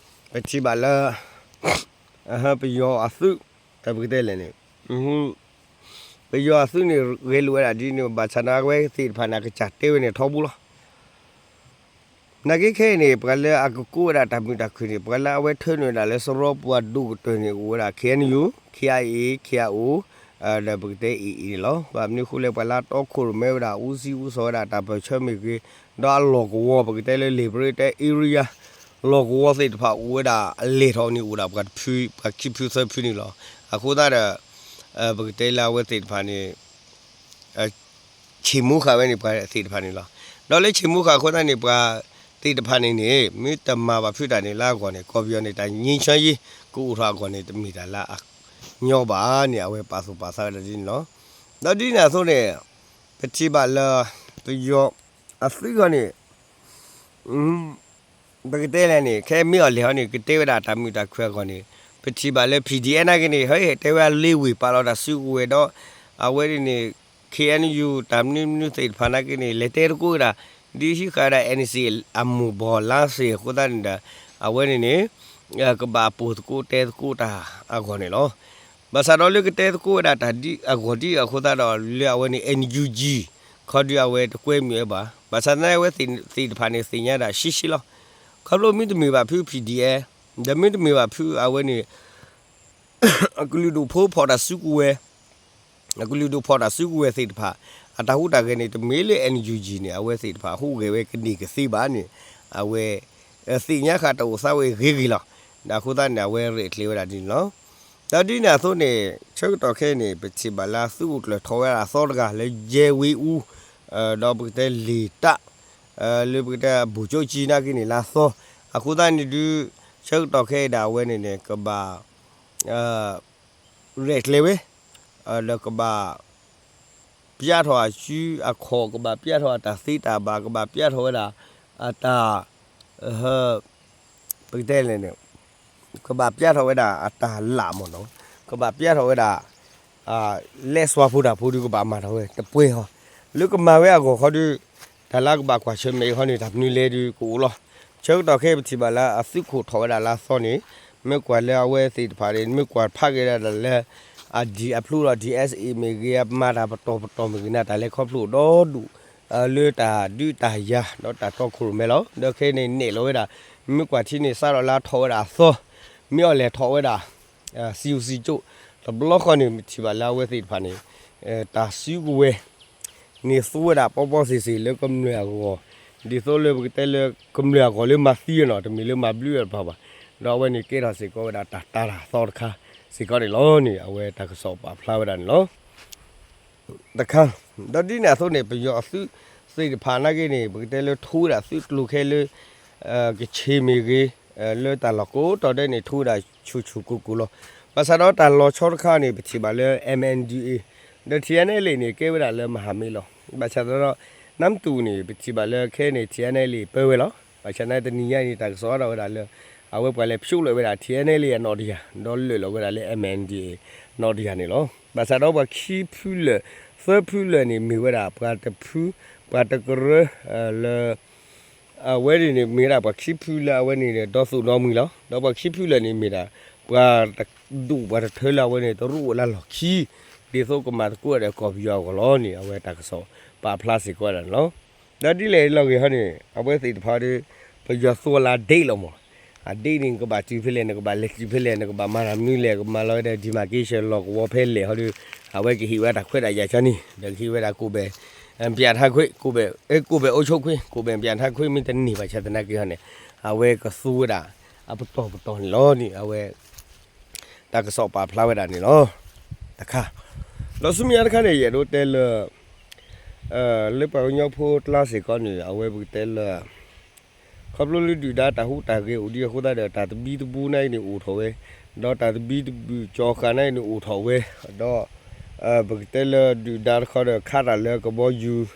ပထံၣ်ဘၣ်လၢ ပယီၤအသုး ပကတဲလဲၣ်န့ၣ် ပယီၤအသုးန့ၣ် ဂဲၤလိာ်ဝဲဒၣ်ဒ်န့ၣ် ဘၣ်ဆၣ်န့ၣ် အဝဲသ့ၣ်တဖၣ်န့ၣ် အကစၢ်တဲဝဲန့ၣ်ထီဘိလီၤ. နာ်က့ခဲအံၤန့ၣ် ပှၤလၢအကကိးဝဲဒၣ်တၢ်မုာ်တၢ်ခုၣ်န့ၣ် ပှၤလၢအဝဲထၢနုာ်ဝဲဒၣ်လၢစရီပှၤဒိၣ်ကတၢၢ်န့ၣ် အိၣ်ဝဲဒၣ် KNU, KIA, KIO, ဒီးပကတဲ AA န့ၣ်လီၤ. ဘၣ်မနုၤအဃိလဲၣ် ပှၤလၢအတီခိၣ်ရိၣ်မဲဝဲဒၣ် ဦးစီးဦးဆောင် ဝဲဒၣ်တၢ်ပၢၢ်ဆၢမ့ၢ်ဂ့ၤ, ဒီးအလီၢ်ကဝီၤ ပကတဲလၢ Liberty Area လီၢ်ကဝီၤသ့ၣ်တဖၣ်အိၣ်ဝဲဒၣ်အလဲၤထီၣ်န့ၣ် အိၣ်ဒၣ်ပှၤတဖု ပှၤခံဖုသၢဖုန့ၣ်လီၤ. အဃိသတးဒီး ပကတဲလၢအဝဲသ့ၣ်တဖၣ်န့ၣ် ဆ့ၣ်မူဃာ်ဝဲန့ၣ် ပှၤသ့ၣ်တဖၣ်န့ၣ်လီၤ. ဒီးလၢဆ့ၣ်မူဃာ်အဃိသတးန့ၣ် ပှၤသ့ၣ်တဖၣ်န့ၣ်န့ၣ် မ့ၢ်တမၤဘၣ်ဖုးတၢ်န့ၣ်လၢအဂီၢ်န့ၣ် ကီၢ်ပယီၤန့ၣ် တၢ် ငြိမ်းချမ်းရေး ကအိၣ်ထီၣ်အဂီၢ်န့ၣ် တမ့ၢ်တၢ်လၢအညီဘၣ်န့ၣ် အဝဲပာ်သူၣ်ပာ်သးဝဲဒၣ်ဒ်န့ၣ်လီၤ. ဒီးဒ်န့ၣ်အသိးန့ၣ် ပထံၣ်ဘၣ်လၢ ပယီၤအသုးဂီၢ်န့ၣ် ပကတဲလဲၣ်န့ၣ် ခဲမ့ၢ်အီၤလဲၣ်ဟီန့ၣ် ကတဲဝဲဒၣ်တၢ်မုာ်တၢ်ခုၣ်အဂီၢ်န့ၣ် ပထံၣ်ဘၣ်လၢ PDF နာ်က့န့ၣ် ဟဲတဲဝဲလ့ဝ့ၢ်ပာ်လီၤတၢ်စုကဝဲၤဒီး အဝဲန့ၣ်န့ၣ် KNU တၢ်မနုၤမနုၤသ့ၣ်တဖၣ်နာ်က့န့ၣ် လဲၤတဲသကိးဝဲဒၣ် ဒ်ဟံးဃာ်ဝဲဒၣ် NCA အမိၢ်ပှၢ်လါစ့ၢ်အဃိသတးန့ၣ်ဒီး အဝဲန့ၣ်န့ၣ် ကဘၣ်ပိာ်သကိးတဲသကိးတၢ်အဂီၢ်န့ၣ်လီၤ. ဘၣ်ဆၣ်ဒီးလၢကတဲသကိးဝဲဒၣ်တၢ်ဒ်အဂီၢ်ဒ်အဃိသတးဒီး လၢအဝဲန့ၣ် NUG ခီဒုးအဝဲတကွဲမုာ်ဝဲဘၣ်. ဘၣ်ဆၣ်သနာ်က့အဝဲသ့ၣ်တဖၣ်န့ၣ်သ့ၣ်ညါဒၣ်ရှဲရှဲလီၤ. ခီဖျိမ့ၢ်တမ့ၢ်ဘၣ်ဖု PDF ဒီးမ့တမ့ၢ်ဘၣ်ဖုအဝဲန့ၣ် အကလုာ်ဒူၣ်ဖိဖီၣ်တၢ်စုကဝဲၤ, အကလုာ်ဒူၣ်ဖီၣ်တၢ်စုကဝဲၤသ့ၣ်တဖၣ် အတၢ်ဟူးတၢ်ဂဲၤန့ၣ် တမ့ၢ်လၢ N U G န့ၣ် အဝဲသ့ၣ်တဖၣ်ဟူးဂဲၤဝဲကန့ၢ်ကသ့ဘၣ်န့ၣ် အဝဲ သ့ၣ်ညါဃာ်တၢ်အိၣ်သးဝဲဂ့ၤဂ့ၤလီၤ. ဒီးအဃိသတးန့ၣ် အဝဲရဲၣ်ကျဲၤဝဲဒၣ်ဒ်န့ၣ်လီၤ. ဒီးဒ်န့ၣ်အသိးန့ၣ် ဆၢကတီၢ်ခဲအံၤန့ၣ် ပထံၣ်ဘၣ်လၢအသုးအိၣ်ကျၢၤထီၣ်ဝဲဒၣ်အသီတဂၤလၢ ယဲဝ့အူ ဒီးပကတဲလံာ်တၢ် လၢပကတဲဘူၣ်ကၠိကၠံနာ်က့န့ၣ် လၢအသီ, အဃိသတးန့ၣ်ဒုး ဆၢကတီၢ်ခဲအံၤဒၣ်အဝဲန့ၣ်န့ၣ် ကဘၣ် ရဲၣ်ကျဲၤဝဲ ဒီးကဘၣ် ပျးထီၣ်အစုအခီၣ်, ကဘၣ်ပျးထီၣ်အတၢ်သ့တၢ်ဘၣ်, ကဘၣ်ပျးထီၣ်ဝဲဒၣ်အတၢ် ပကတဲလဲၣ်န့ၣ် ကဘၣ်ပျးထီၣ်ဝဲဒၣ်အတၢ်လၢ်မ့ၢ်နီၤ, ကဘၣ်ပျးထီၣ်ဝဲဒၣ် လဲၤစွါဖိတၢ်ဖိဒုးကဘၣ်မၤထီၣ်ဝဲတပှဲၤဟီ, လၢကမၤဝဲအဂီၢ်ခီဒုး တၢ်လၢကဘၣ်ကွၢ်ဆၢၣ်မဲာ်အံၤခီန့ၣ် တၢ်မနုၤလဲၣ်ဒုးကအိၣ်လီၤ. ဆၢကတီၢ်ခဲအံၤပထံၣ်ဘၣ်လၢအသုးခိၣ်ထီၣ်ဝဲဒၣ်လၢအသီန့ၣ် မ့ၢ်ကွၢ်လၢအဝဲသ့ၣ်တဖၣ်န့ၣ် မ့ၢ်ကွၢ်ဖးက့ၤဒၣ်တၢ်လၢ အဒံၣ်အဖျိဒီး D S A မ့ၢ်ဂ့ၤ အမၤတၢ်ပတီၢ်ပတီၢ်မ့ၢ်ဂ့ၤန့ၣ် တၢ်လဲၤခီဖျိဒီဒူၣ် လၢတၢ်ဒုးတၢ်ယၤ ဒီးတၢ်တီခိၣ်ရိၣ်မဲလီၤ. ဒီးခဲအံၤန့ၣ်နဲၣ်လီၤဝဲဒၣ် မ့ၢ်ကွၢ်ထံန့ၣ် စးထီၣ်လၢအထီၣ်ဝဲဒၣ်အသီ မ့ၢ်အီၤလဲၤထီၣ်ဝဲဒၣ် စံယိၣ်စံကၠိၣ် တဘျီဃီန့ၣ် ပထံၣ်ဘၣ်လၢအဝဲသ့ၣ်တဖၣ်န့ၣ် တၢ်စုကဝဲၤ န့ၣ်သူဝဲဒၣ်ပီပီသ့ၣ်သ့ၣ်လၢကမျၢၢ်အဂီၢ်, ဒ်သိးလၢပကတဲလၢကမျၢၢ်အဂီၢ်လၢမၤသံအီၤနီၤ, တမ့ၢ်လၢမၤဘျုးအီၤတဖၣ်ဘၣ်, ဒီးအဝဲန့ၣ်ကဲထီၣ်စ့ၢ်ကီးဝဲဒၣ်တၢ်တၤတၢ်သီတခါစ့ၢ်ကီးန့ၣ်လီၤန့ၣ် အဝဲတၢ်ကစီၣ်ပာ်ဖျါဝဲဒၣ်န့ၣ်လီၤ. တခါ, ဒီးဒ်န့ၣ်အသိးန့ၣ် ပယီၤအသုးသ့ၣ်တဖၣ်နာ်က့န့ၣ် ပကတဲလၢထိဝဲဒၣ်သုးကျိၤခဲလၢ ကခ့ၣ်မ့ၢ်ဂ့ၤ, လၢတၢ်လီၢ်ကိးတီၤဒဲးန့ၣ် ထိဝဲဒၣ်ဆူၣ်ဆူၣ်ကိၢ်ကိၢ်လီၤ. ဘၣ်ဆၣ်ဒီးတၢ်လီၤဆီတခါန့ၣ် ပထံၣ်ဘၣ်လၢ M N D A ဒီး T N L A န့ၣ် ကဲဝဲဒၣ်လၢမဟာမိတ်လီၤ. ဘၣ်ဆၣ်ဒီး နမ်းတူ န့ၣ် ပထံၣ်ဘၣ်လၢခဲအံၤန့ၣ် T N L A ပၢဝဲလီၤ. ဘၣ်ဆၣ်နာ်တနံၤညါအံၤန့ၣ် တၢ်ကစီၣ်အါထီၣ်ဝဲဒၣ်လၢ အဝဲပှၤလဲၤဖျိးလီၤဝဲဒၣ် T N L A အနီၣ်တယၢ် ဒီးလၢာ်လီၤဝဲဒၣ်လၢ M N D A နီၣ်တယၢ်န့ၣ်လီၤ. ဘၣ်ဆၣ်ဒီးပှၤခံဖုလၢာ် သၢဖုလၢာ်န့ၣ် မ့ၢ်ဝဲဒၣ်ပှၤတဖု ပှၤတကရၢ လၢ အဝဲန့ၣ်န့ၣ် မ့ၢ်ဝဲဒၣ်ပှၤခံဖုလၢအဝဲန့ၣ်ဒီး ဒီသူၣ်ဒီမှံၤလီၤ. ဒီးပှၤခံဖုလၢာ်န့ၣ်မ့ၢ်ဒၣ် ပှၤတဒူၣ်ပှၤတထၢလၢအဝဲန့ၣ် တရူးအိၣ်လၢလီၢ်ခံ, ဒ်သိးကမၤသကိးဒီးကီၢ်ပယီၤအဂီၢ်လီၤန့ၣ် အဝဲတၢ်ကစီၣ်ပာ်ဖျါစ့ၢ်ကီးဝဲဒၣ်န့ၣ်လီၤ. ဒီးဒ်လဲၣ်လီၤဂ့ၤဟီန့ၣ် အဝဲသ့ၣ်တဖၣ်ဒီး ပယီၤသူအီၤလၢအဒ့လီၤမး, အဒ့န့ၣ် နကဘၣ်တုၤဖဲလဲၣ် နကဘၣ်လဲၤတုၤဖဲလဲၣ် နကဘၣ်မၤတၢ်မနုၤလဲၣ် ကမၤလီၤဝဲဒၣ် demarcation လီၢ်ကဝီၤဖဲလဲၣ်ဟီဒီး အဝဲကဟ့ၣ်ဝဲတၢ်ခွဲးတၢ်ယာ်ကန့ၣ် ဒီးကဟ့ၣ်ဝဲဒၣ် ကိုယ်ပိုင်ပြဌာန်းခွင့် ကိုယ်ပိုင် အဲ ကိုယ်ပိုင်အုပ်ချုပ်ခွင့် ကိုယ်ပိုင်ပြဌာန်းခွင့် မ့ၢ်တန့ၢ်ဘၣ်ဆၣ်သနာ်က့ဟီန့ၣ် အဝဲကသူဝဲဒၣ် အပတီၢ်ပတီၢ်န့ၣ်လီၤန့ၣ် အဝဲ တၢ်ကစီၣ်ပာ်ဖျါဝဲဒၣ်န့ၣ်လီၤ. တခါ, ဒီးဆူမဲာ်ညါတခါန့ၣ် ယအဲၣ်ဒိးတဲလၢ လၢပှၤကညီဖိကျါစ့ၢ်ကီးန့ၣ် အဝဲပကတဲလၢ ခီဖျိလၢဒုၣ်ဒါတၢ်ဟူးတၢ်ဂဲၤအိၣ်ဒံးအဃိသတးဒီး တၢ်သဘံၣ်သဘုၣ်နာ်က့န့ၣ်အိၣ်ထီၣ်ဝဲ, ဒီးတၢ်သဘံၣ်သဘုၣ်ကၠီၤဃာ်နာ်က့န့ၣ်အိၣ်ထီၣ်ဝဲ, ဒီး ပကတဲလၢဒုၣ်ဒါတခီဒီး ခးတၢ်လၢကဘီယူၤ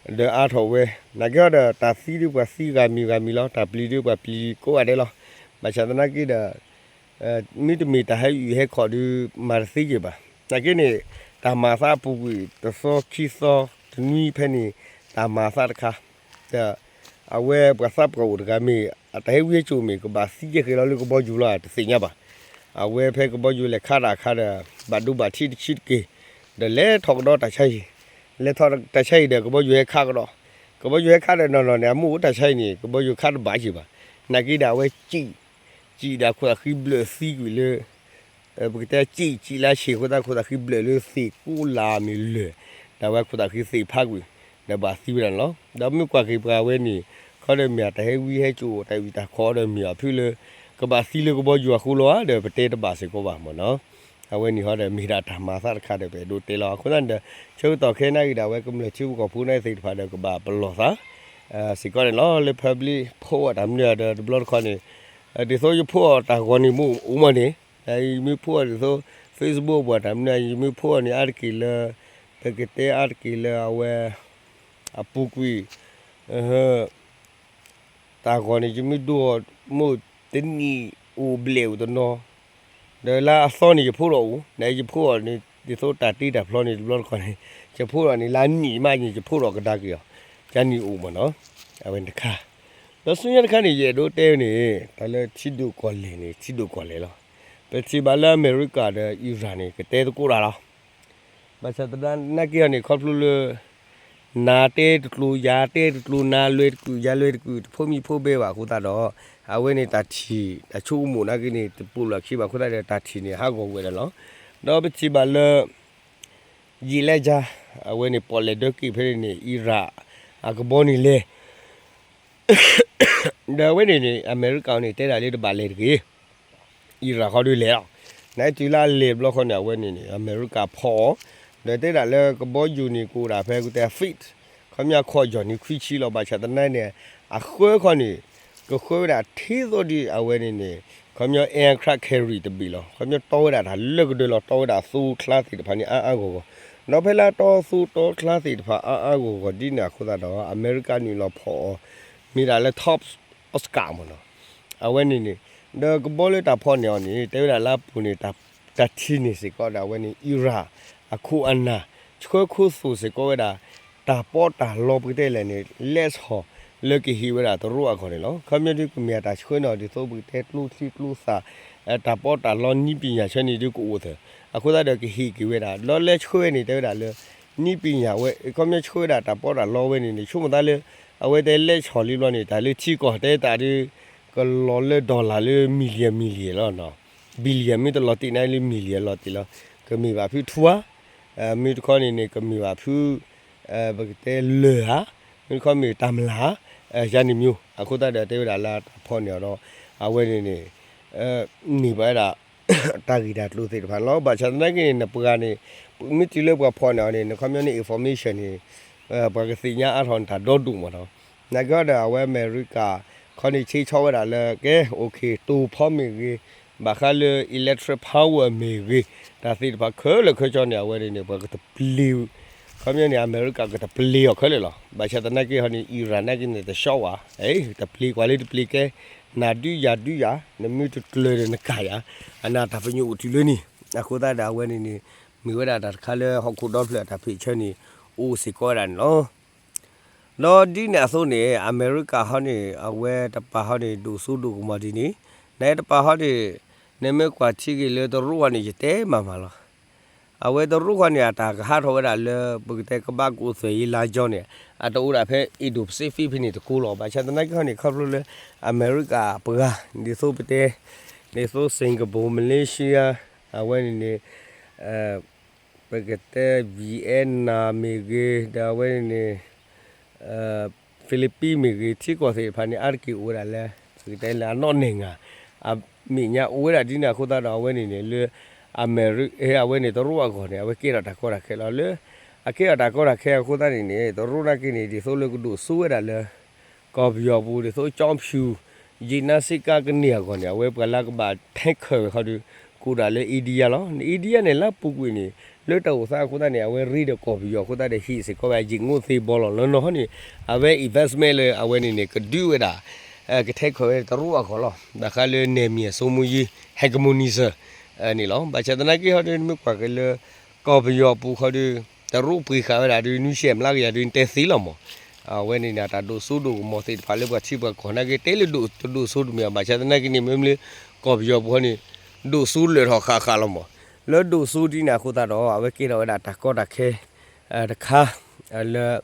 ဒီးအါထီၣ်ဝဲ, နာ်က့ဟီဒီး တၢ်သံဒုးပှၤသံဂၤမံၤဂၤမံၤလီၤ, တၢ်ပျံၤဒုးပှၤပျံၤကိးဂၤဒဲးလီၤ. ဘၣ်ဆၣ်သနာ်က့ဒီး မ့တမ့ၢ်တၢ်ဟဲအုၣ်ဟဲခီၣ်ဒုး မၤတသ့က့ၤဘၣ်. နာ်က့န့ၣ် တၢ်မၤအသးအပူၤကွံာ် တသီခံသီတနွံဖဲန့ၣ် တၢ်မၤအသးတခါ ဒီး အဝဲပှၤသးပှၢ်အိၣ်တဂၤမ့ၢ် အတၢ်ဟဲဝံဟဲစိာ်မ့ၢ် ကဘၣ်သံကဲဃဲၤလီၤလၢကဘီယူၤလီၤ တသ့ၣ်ညါဘၣ်. အဝဲဖဲကဘီယူၤလဲၤခးတၢ်အခါဒီး ဘၣ်ဒိဘၣ်ထံးတဆံးတက့ၢ်, ဒီးလဲၤထီၣ်ကဒီးတၢ်ဆါဟံၣ်, လဲၤထီၣ်တၢ်ဆါဟံၣ်ဒီး ကဘီယူၤဟဲခးကဒီး, ကဘီယူၤဟဲခးဒီးနီၢ်နီၢ်န့ၣ် အမိၢ်အိၣ်တၢ်ဆါဟံၣ်န့ၣ် ကဘီယူၤခးတဘၣ်က့ၤဘၣ်. နာ်က့ဒီးအဝဲစံၣ်, စံၣ်ဒီးခိၣ်သးဃံဘျၢၣ်သံကွံာ်လၢ ပကတဲစံၣ် စံၣ်လၢဆံးအဃိသတး ခိၣ်သးဃံဘျၢၣ်လၢသ့ၣ်ကိးလၢ်မ့ၢ်လၢာ်, ဒီးအဝဲခိၣ်သးဃံသ့ၣ်ဖးကွံာ် ဒီးဘၣ်သံဝဲဒၣ်န့ၣ်လီၤ. ဒီးမ့ၢ်ကွၢ်က့ၤပှၤဝဲန့ၣ် ခီဒီးမ့ၢ်အတၢ်ဟဲဝံဟဲစိာ်တၢ်အုၣ်တၢ်ခီဒီးမ့ၢ်အဖုလၢ ကဘၣ်သံလၢကဘီယူၤအဃိလီၤဧါဒီး ပတဲတဘၣ်စ့ၢ်ကီးဘၣ်မ့ၢ်နီၤ. အဝဲန့ၣ်ဟီဒီးမ့ၢ်ဒၣ်တၢ်မၤသးတခါဒီး ပအဲၣ်ဒိးတဲလီၤ. အဃိသတးန့ၣ်ဒီး ဆၢကတီၢ်ခဲအံၤနာ်က့ဒီး အဝဲကမျၢၢ်ထံဖိကီၢ်ဖိနာ်က့သ့ၣ်တဖၣ်ဒီး ကဘၣ်ပလီၢ်သး စ့ၢ်ကီးန့ၣ်လီၤ. လၢ public ဖိးအီၣ်တၢ်မနုၤဒီး တဘျီတခီန့ၣ် ဒ်သိးယဖိးအီၣ်တၢ်ဂီၤန့ၣ် မ့ၢ်အိၣ်မးန့ၣ် ယမ့ၢ်ဖိးအီၣ်ဒ်သိး Facebook ပှၤတၢ်မနုၤ ယမ့ၢ်ဖိးအီၣ်န့ၣ် အါတက့ၢ်လၢ ပကတဲအါတက့ၢ်လၢအဝဲ အပူၤကွံာ် တၢ်ဂီၤန့ၣ် ယမ့ၢ်ဒိအီၤ မိၢ်တနံၣ်အိၣ်ဘျဲၣ်အိၣ်တနီၤ, ဒီးလၢအသီန့ၣ် ယဖိးထီၣ်အိၣ် နယဖိးအီၤန့ၣ် ဒ်သိးတၢ်တ့တၢ်ဖျီန့ၣ် တဘျီတခီန့ၣ် ယဖိးထီၣ်န့ၣ် လၢအနံၣ်မးန့ၣ် ယဖိးထီၣ်ကဒါက့ၤအီၤ ကန့ၣ်အိၣ်မးနီၤ. အဝဲတခါ ဒီးဆူညါတခါန့ၣ် ယအဲၣ်ဒိးတဲန့ၣ် တၢ်လၢထံဒိၣ်ကီၢ်လဲၢ်န့ၣ် ထံဒိၣ်ကီၢ်လဲၢ်လီၤ. ပထံၣ်ဘၣ်လၢအမဲရကၤဒီးအံရၣ်န့ၣ် ကတဲသကိးတၢ်လီၤ. ဘၣ်ဆၣ်သနာ်က့အီၤန့ၣ် ခီဖျိလၢ နၤတဲတကျိၤ ယၤတဲတကျိၤ နၤလွဲၤတကုာ် ယၤလွဲၤတကုာ် တဖိမံၤဖိဘဲဘၣ်အဃိသတးဒီး အဝဲန့ၣ်တၢ်ထံၣ် တၢ်ဆိကမိၣ်နာ်က့န့ၣ် တပိာ်လီၢ်ခံဘၣ်အဃိသတးဒီး တၢ်ထံၣ်န့ၣ် ဟးဂီၤဝဲဒၣ်လီၤ. ဒီးပထံၣ်ဘၣ်လၢ ယံာ်လဲၢ်ကၠါ အဝဲန့ၣ် ပီၣ်လဲၣ်ဒၢက့ၤဖဲန့ၣ်န့ၣ် အံရၣ် အကဘီန့ၣ်လဲၤ ဒီးအဝဲန့ၣ်န့ၣ် အမဲရကၤန့ၣ် တဲဒၣ်လၢတဘၣ်လဲၤတဂ့ၤ အံရၣ်ဃီဒုးလဲၤလီၤ. နတုၤလၢအလဲၤဘျီဃီန့ၣ် အဝဲန့ၣ်န့ၣ် အမဲရကၤဖီၣ်အီၤ, ဒီးတဲဒၣ်လၢကဘီယူၤန့ၣ် ကအိၣ်ဒၣ်ဖဲကတဲ feet ခီပညီခီၣ်ယီၢ်န့ၣ် ခွံဆံလီၤ. ဘၣ်ဆၣ်သနာ်က့န့ၣ် အဃၢခီန့ၣ် ကဃၢဝဲဒၣ်ထဲသိးဒ်အဝဲန့ၣ်န့ၣ် ခီပညီ aircraft carrier တဘ့ၣ်လီၤ. ခီပညီတီဝဲဒၣ်တၢ်လၢကဒၢလီၤ တီဝဲဒၣ်သိချါသ့ၣ်တဖၣ်န့ၣ် အါအါဂီၢ်ဂီၢ်, ဒီးဖဲလၢအတီသိတီချါသ့ၣ်တဖၣ်အါအါဂီၢ်ဂီၢ်ဒ်န့ၣ်အဃိသတးဒီး အမဲရကၤနုာ်လီၤဖီၣ်အီၤ မ့ၢ်ဒၣ်လၢ Top Oscar မ့ၢ်နီၤ အဝဲန့ၣ်န့ၣ်, ဒီးကဘီလၢတၢ်ဖီၣ်န့ၢ်အီၤန့ၣ် တဲဝဲဒၣ်လၢအပူၤန့ၣ် တၢ်ထံၣ်န့ၢ်စ့ၢ်ကီးဒၣ်ဝဲန့ၣ် အံရၣ် အခိၣ်အနၢ် ဆှၢခိၣ်သိၣ်စ့ၢ်ကီးဝဲဒၣ် တၢ်ပီးတၢ်လီပကတဲလဲၣ်န့ၣ် လဲၤဆီၣ်လၢကဟ့ၣ်ဝဲဒၣ်တရူးအဂီၢ်န့ၣ်လီၤ. ခီပညီဒုးကမ့ၢ်အတၢ်ဆှၢန့ၢ်အီၤဒ်သိးပကတဲကျိချံကျိသၣ် တၢ်ပီးတၢ်လီနည်းပညာဆၢန့ၣ်ဒုးကအိၣ်သၢၣ်, အဃိသတးဒီးကဟ့ၣ်က့ၤဝဲဒၣ် ဒီးလဲၤဆှၢဝဲန့ၣ် တဲဝဲဒၣ်လၢ နည်းပညာဝဲ ခီပညီဆှၢဝဲဒၣ်တၢ်ပီးတၢ်လီဝဲန့ၣ်န့ၣ် ဆိကမိၣ်သးလၢ အဝဲတဲလဲၤဆီၣ်လံဘျီန့ၣ် တၢ်လၢထံကီၢ်တဲတၢ်ဒုး ကလီၤလၢ dollar လၢ million million လီၤနီၤ, billion မ့ၢ်တလီၤတံၢ်န့ၣ်လၢ million လီၤတံၢ်လီၤ, ကမ့ၢ်ဘၣ်ဖုထူဧါ, မ့ၢ်တခီန့ၣ်န့ၣ် ကမ့ၢ်ဘၣ်ဖု ပကတဲလၢၢ်ဧါ, မ့ၢ်တခီမ့ၢ်တၢ်မျၢ်ဧါ, ယၤန့ၣ်မ့ၢ် အဃိသတးဒီးတဲဝဲဒၣ်လၢတၢ်ဖီၣ်န့ၢ်အီၤဒီး အဝဲန့ၣ်န့ၣ် န့ၢ်ဘၣ်ဝဲဒၣ် တၢ်ဂ့ၢ်တၢ်ကျိၤသ့ၣ်တဖၣ်န့ၣ်လီၤ. ဘၣ်ဆၣ်သနာ်က့န့ၣ် နပှၤန့ၣ် မ့ၢ်တုၤလၢပှၤဖီၣ်န့ၢ်အီၤန့ၣ် နခီပညီန့ၣ် information န့ၣ် ပှၤကသ့ၣ်ညါအါထီၣ်န့ၣ်တၢ်ဒီဒူၣ်မ့ၢ်နီၤ, နာ်က့ဒီးအဝဲအမဲရကၤ ခီန့ၣ်ဆ့ဆီဝဲဒၣ်လၢ ကဲ okay တိာ်ဖီမ့ၢ်ဂ့ၤ, ဘၣ်ဃးလၢ electric power မ့ၢ်ဂ့ၤ, တၢ်သ့ၣ်တဖၣ်ခဲလၢာ်ခဲဆ့န့ၣ် အဝဲန့ၣ်န့ၣ် ပှၤကတပျ့ၤ ခီပညီန့ၣ် အမဲရကၤကတပျ့ၤအီၤခဲလၢာ်လီၤ. ဘၣ်ဆၣ်သနာ်က့ဟီန့ၣ် အံရၣ်နာ်က့န့ၣ် တဆီဘၣ်, တပျ့ၤကွၢ်လၢတပျ့ၤကဲ, နၤဒုးယၤဒုးယၤ, နမ့ၢ်တကျၢၤဒီးနကၤယၤ, အနၢ်တၢ်ပညိၣ်အိၣ်တုၤလၢန့ၣ်, အဃိသတးဒီးအဝဲန့ၣ်န့ၣ် မ့ၢ်ဝဲဒၣ်တၢ်တခါလၢဟီၣ်ခိၣ်ဒီဖျၢၣ်အတၢ်ဖံးဆၢန့ၣ် အိၣ်စ့ၢ်ကီးဝဲဒၣ်န့ၣ်လီၤ. ဒီးဒ်န့ၣ်အသိးန့ၣ် အမဲရကၤဟီန့ၣ် အဝဲတပၤဟီန့ၣ် ဒိၣ်စိဒိၣ်ကမီၤဒ်န့ၣ်, နတပၤဟီန့ၣ် နမ့ၢ်ကွၢ်ထံက့ၤလၢတရူးဟီန့ၣ် ယတဲမၤမၤလီၤ. အဝဲတရူးဃီန့ၣ် အတၢ်ကဟးထီၣ်ဝဲဒၣ်လၢ ပကတဲကဘၣ်ကူၣ်သွဲၣ်ယံၤလါကၠီန့ၣ် အတအိၣ်ဒၣ်ဖဲ Indo-Pacific ဖဲန့ၣ်တကိးလီၤ. ဘၣ်ဆၣ်သနာ်က့ဟီန့ၣ် ခီဖျိလၢ အမဲရကၤပှၤ ဒ်သိးပတဲ ဒ်သိး Singapore, Malaysia အဝဲန့ၣ်န့ၣ် ပကတဲ Vietnam မ့ၢ်ဂ့ၤ ဒီးအဝဲန့ၣ်န့ၣ် Philippines မ့ၢ်ဂ့ၤ ထံကီၢ်သ့ၣ်တဖၣ်န့ၣ် အါတက့ၢ်အိၣ်ဝဲဒၣ်လၢ ပကတဲလၢအနီၢ်နဲၣ်ငါ အမဲာ်ညါအိၣ်ဝဲဒၣ်ဒ်န့ၣ်အဃိသတးဒီး အဝဲန့ၣ်န့ၣ်လၢ အမဲရ အဝဲန့ၣ်တရူးအဂီၢ်န့ၣ် အဝဲကဲထီၣ်တၢ်ကီတၢ်ခဲလီၤ. လၢအကဲထီၣ်တၢ်ကီတၢ်ခဲအဃိသတးန့ၣ်န့ၣ် တရူးနာ်က့န့ၣ် ဒ်သိးလၢကဒိၣ်စိဝဲဒၣ်လၢ ကီၢ်ပယီၤပူၤ ဒ်သိးကၠီဖၠူၣ် ယံာ်နါစ့ကါကန့ၢ်အဂီၢ်န့ၣ် အဝဲပှၤလၢကဘၣ်ထဲခၢၣ်ဝဲခီဒီး ကအိၣ်ဒၣ်လၢ India လီၤ. India န့ၣ် လၢအပူၤကွံာ်န့ၣ် လၢတၢ်အိၣ်သးအဃိသတးန့ၣ် အဝဲရ့ဒီးကီၢ်ပယီၤအဃိသတးဒီး ဟ့ၣ်စ့ၢ်ကီးဝဲယံာ်ငိၣ်သ့ဘီလီၤ. လၢနီၢ်ဟီန့ၣ် အဝဲ investment လၢအဝဲန့ၣ်န့ၣ် ကဒုးဝဲဒၣ် ကထဲခၢၣ်ဝဲတရူးအဂီၢ်လီၤ. ဘၣ်ဃးလၢ နယ်မြေစိုးမိုးရေး ဟဲကမူနံၤစၢၤ န့ၣ်လီၤ. ဘၣ်ဆၣ်သနာ်က့ဟီဒီး နမ့ၢ်ကွၢ်က့ၤလၢ ကီၢ်ပယီၤပူၤခီဒီး တရူးပှ့ၤဃာ်ဝဲဒၣ်ဒီး နွံဆံမျးကယၤဒီး နတဲသ့လီၤမး. အဝဲန့ၣ်န့ၣ် တၢ်ဒိၣ်စိဒိၣ်ကမီၤသ့ၣ်တဖၣ်လၢပှၤထံပှၤကီၢ်နာ်က့ တဲလၢဒိၣ်တဒိၣ်စိတမ့ၢ်ဘၣ်. ဘၣ်ဆၣ်သနာ်က့န့ၣ် မ့မ့ၢ်လၢ ကီၢ်ပယီၤပူၤဟီန့ၣ် ဒိၣ်စိလၢာ်ထီၣ်ဃၣ်ဃၣ်လီၤမး. လၢဒိၣ်စိဒ်န့ၣ်အဃိသတးဒီး အဝဲကဲထီၣ်ဝဲဒၣ်တၢ်ကီတၢ်ခဲ တခါ လၢ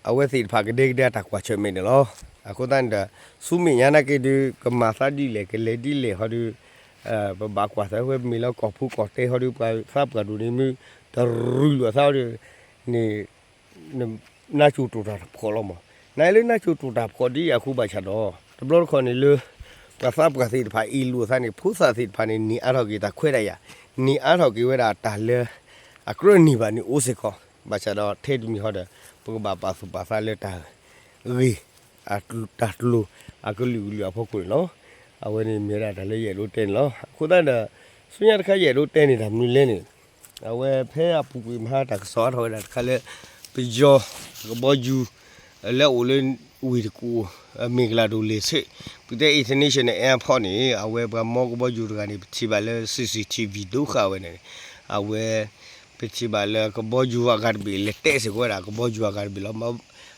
အဝဲသ့ၣ်တဖၣ်ကဒဲကဒဲအတၢ်ကွၢ်ဆၢၣ်မဲာ်န့ၣ်လီၤ. အဃိသတးန့ၣ်ဒီး ဆူမဲာ်ညါနာ်က့ဒီး ကမၤသးဒ်လဲၣ် ကလဲၤဒ်လဲၣ်ဟီဒီး ပဘၣ်ကွၢ်သးဝဲမ့ၢ်လၢကီၢ်ဖိကီၢ်တဲဟီဒီး ပှၤသးပှၢ်ဒိၣ်န့ၣ်မ့ၢ် တရူးလိာ်အသးဟီဒီး န့ၣ် နါစိၤတိာ်တၢ်တဖှီၣ်လီၤမး. နလၢနါစိၤတိာ်တၢ်ဖှီၣ်ဒ်အဃိဘၣ်ဆၣ်ဒီး တဘျီတခီၣ်န့ၣ်လၢ ပှၤသးပှၢ်သ့ၣ်တဖၣ်အ့ၣ်လိာ်အသးန့ၣ် ဖိသၣ်သ့ၣ်တဖၣ်န့ၣ် န့ၢ်အါထီၣ်က့ၤတၢ်ခွဲးတၢ်ယာ်, န့ၢ်အါထီၣ်က့ၤဝဲဒၣ်တၢ်လၢ အကြၢးန့ၢ်ဘၣ်န့ၣ်အိၣ်စ့ၢ်ကီး, ဘၣ်ဆၣ်ဒီးထဲတမံၤဃီဒီး ပကဘၣ်ပာ်သူၣ်ပာ်သးလၢတၢ်ဂ့ၢ် တၢ်ကျိၤအကလုာ်ကလုာ်အဖီခိၣ်န့ၣ်လီၤ. အဝဲန့ၣ်မ့ၢ်ဝဲဒၣ်တၢ်လၢယအဲၣ်ဒိးတဲန့ၣ်လီၤ. အဃိသတးဒီး ဆူညါတခါယအဲၣ်ဒိးတဲန့ၣ်တၢ်မနုၤလဲၣ်န့ၣ် အဝဲဖဲအပူၤကွံာ်မဟါတၢ်ကစီၣ်အါထီၣ်ဝဲဒၣ်တခါလၢ ပယီၤ ကဘီယူၤ လၢအအိၣ်လၢဝ့ၢ်တကူၣ် မ့ၢ်ကလၤဒိၣ်လဲၤဆ့ ပကတဲ international airport န့ၣ် အဝဲပှၤမီကဘီယူၤတဂၤန့ၣ် ပထံၣ်ဘၣ်လၢ CCTV ဒိဃာ်ဝဲန့ၣ် အဝဲ ပထံၣ်ဘၣ်လၢကဘီယူၤအဂၤတဘ့ၣ် လဲၤတဲစ့ၢ်ကီးဝဲဒၣ်ကဘီယူၤအဂၤတဘ့ၣ်လီၤ.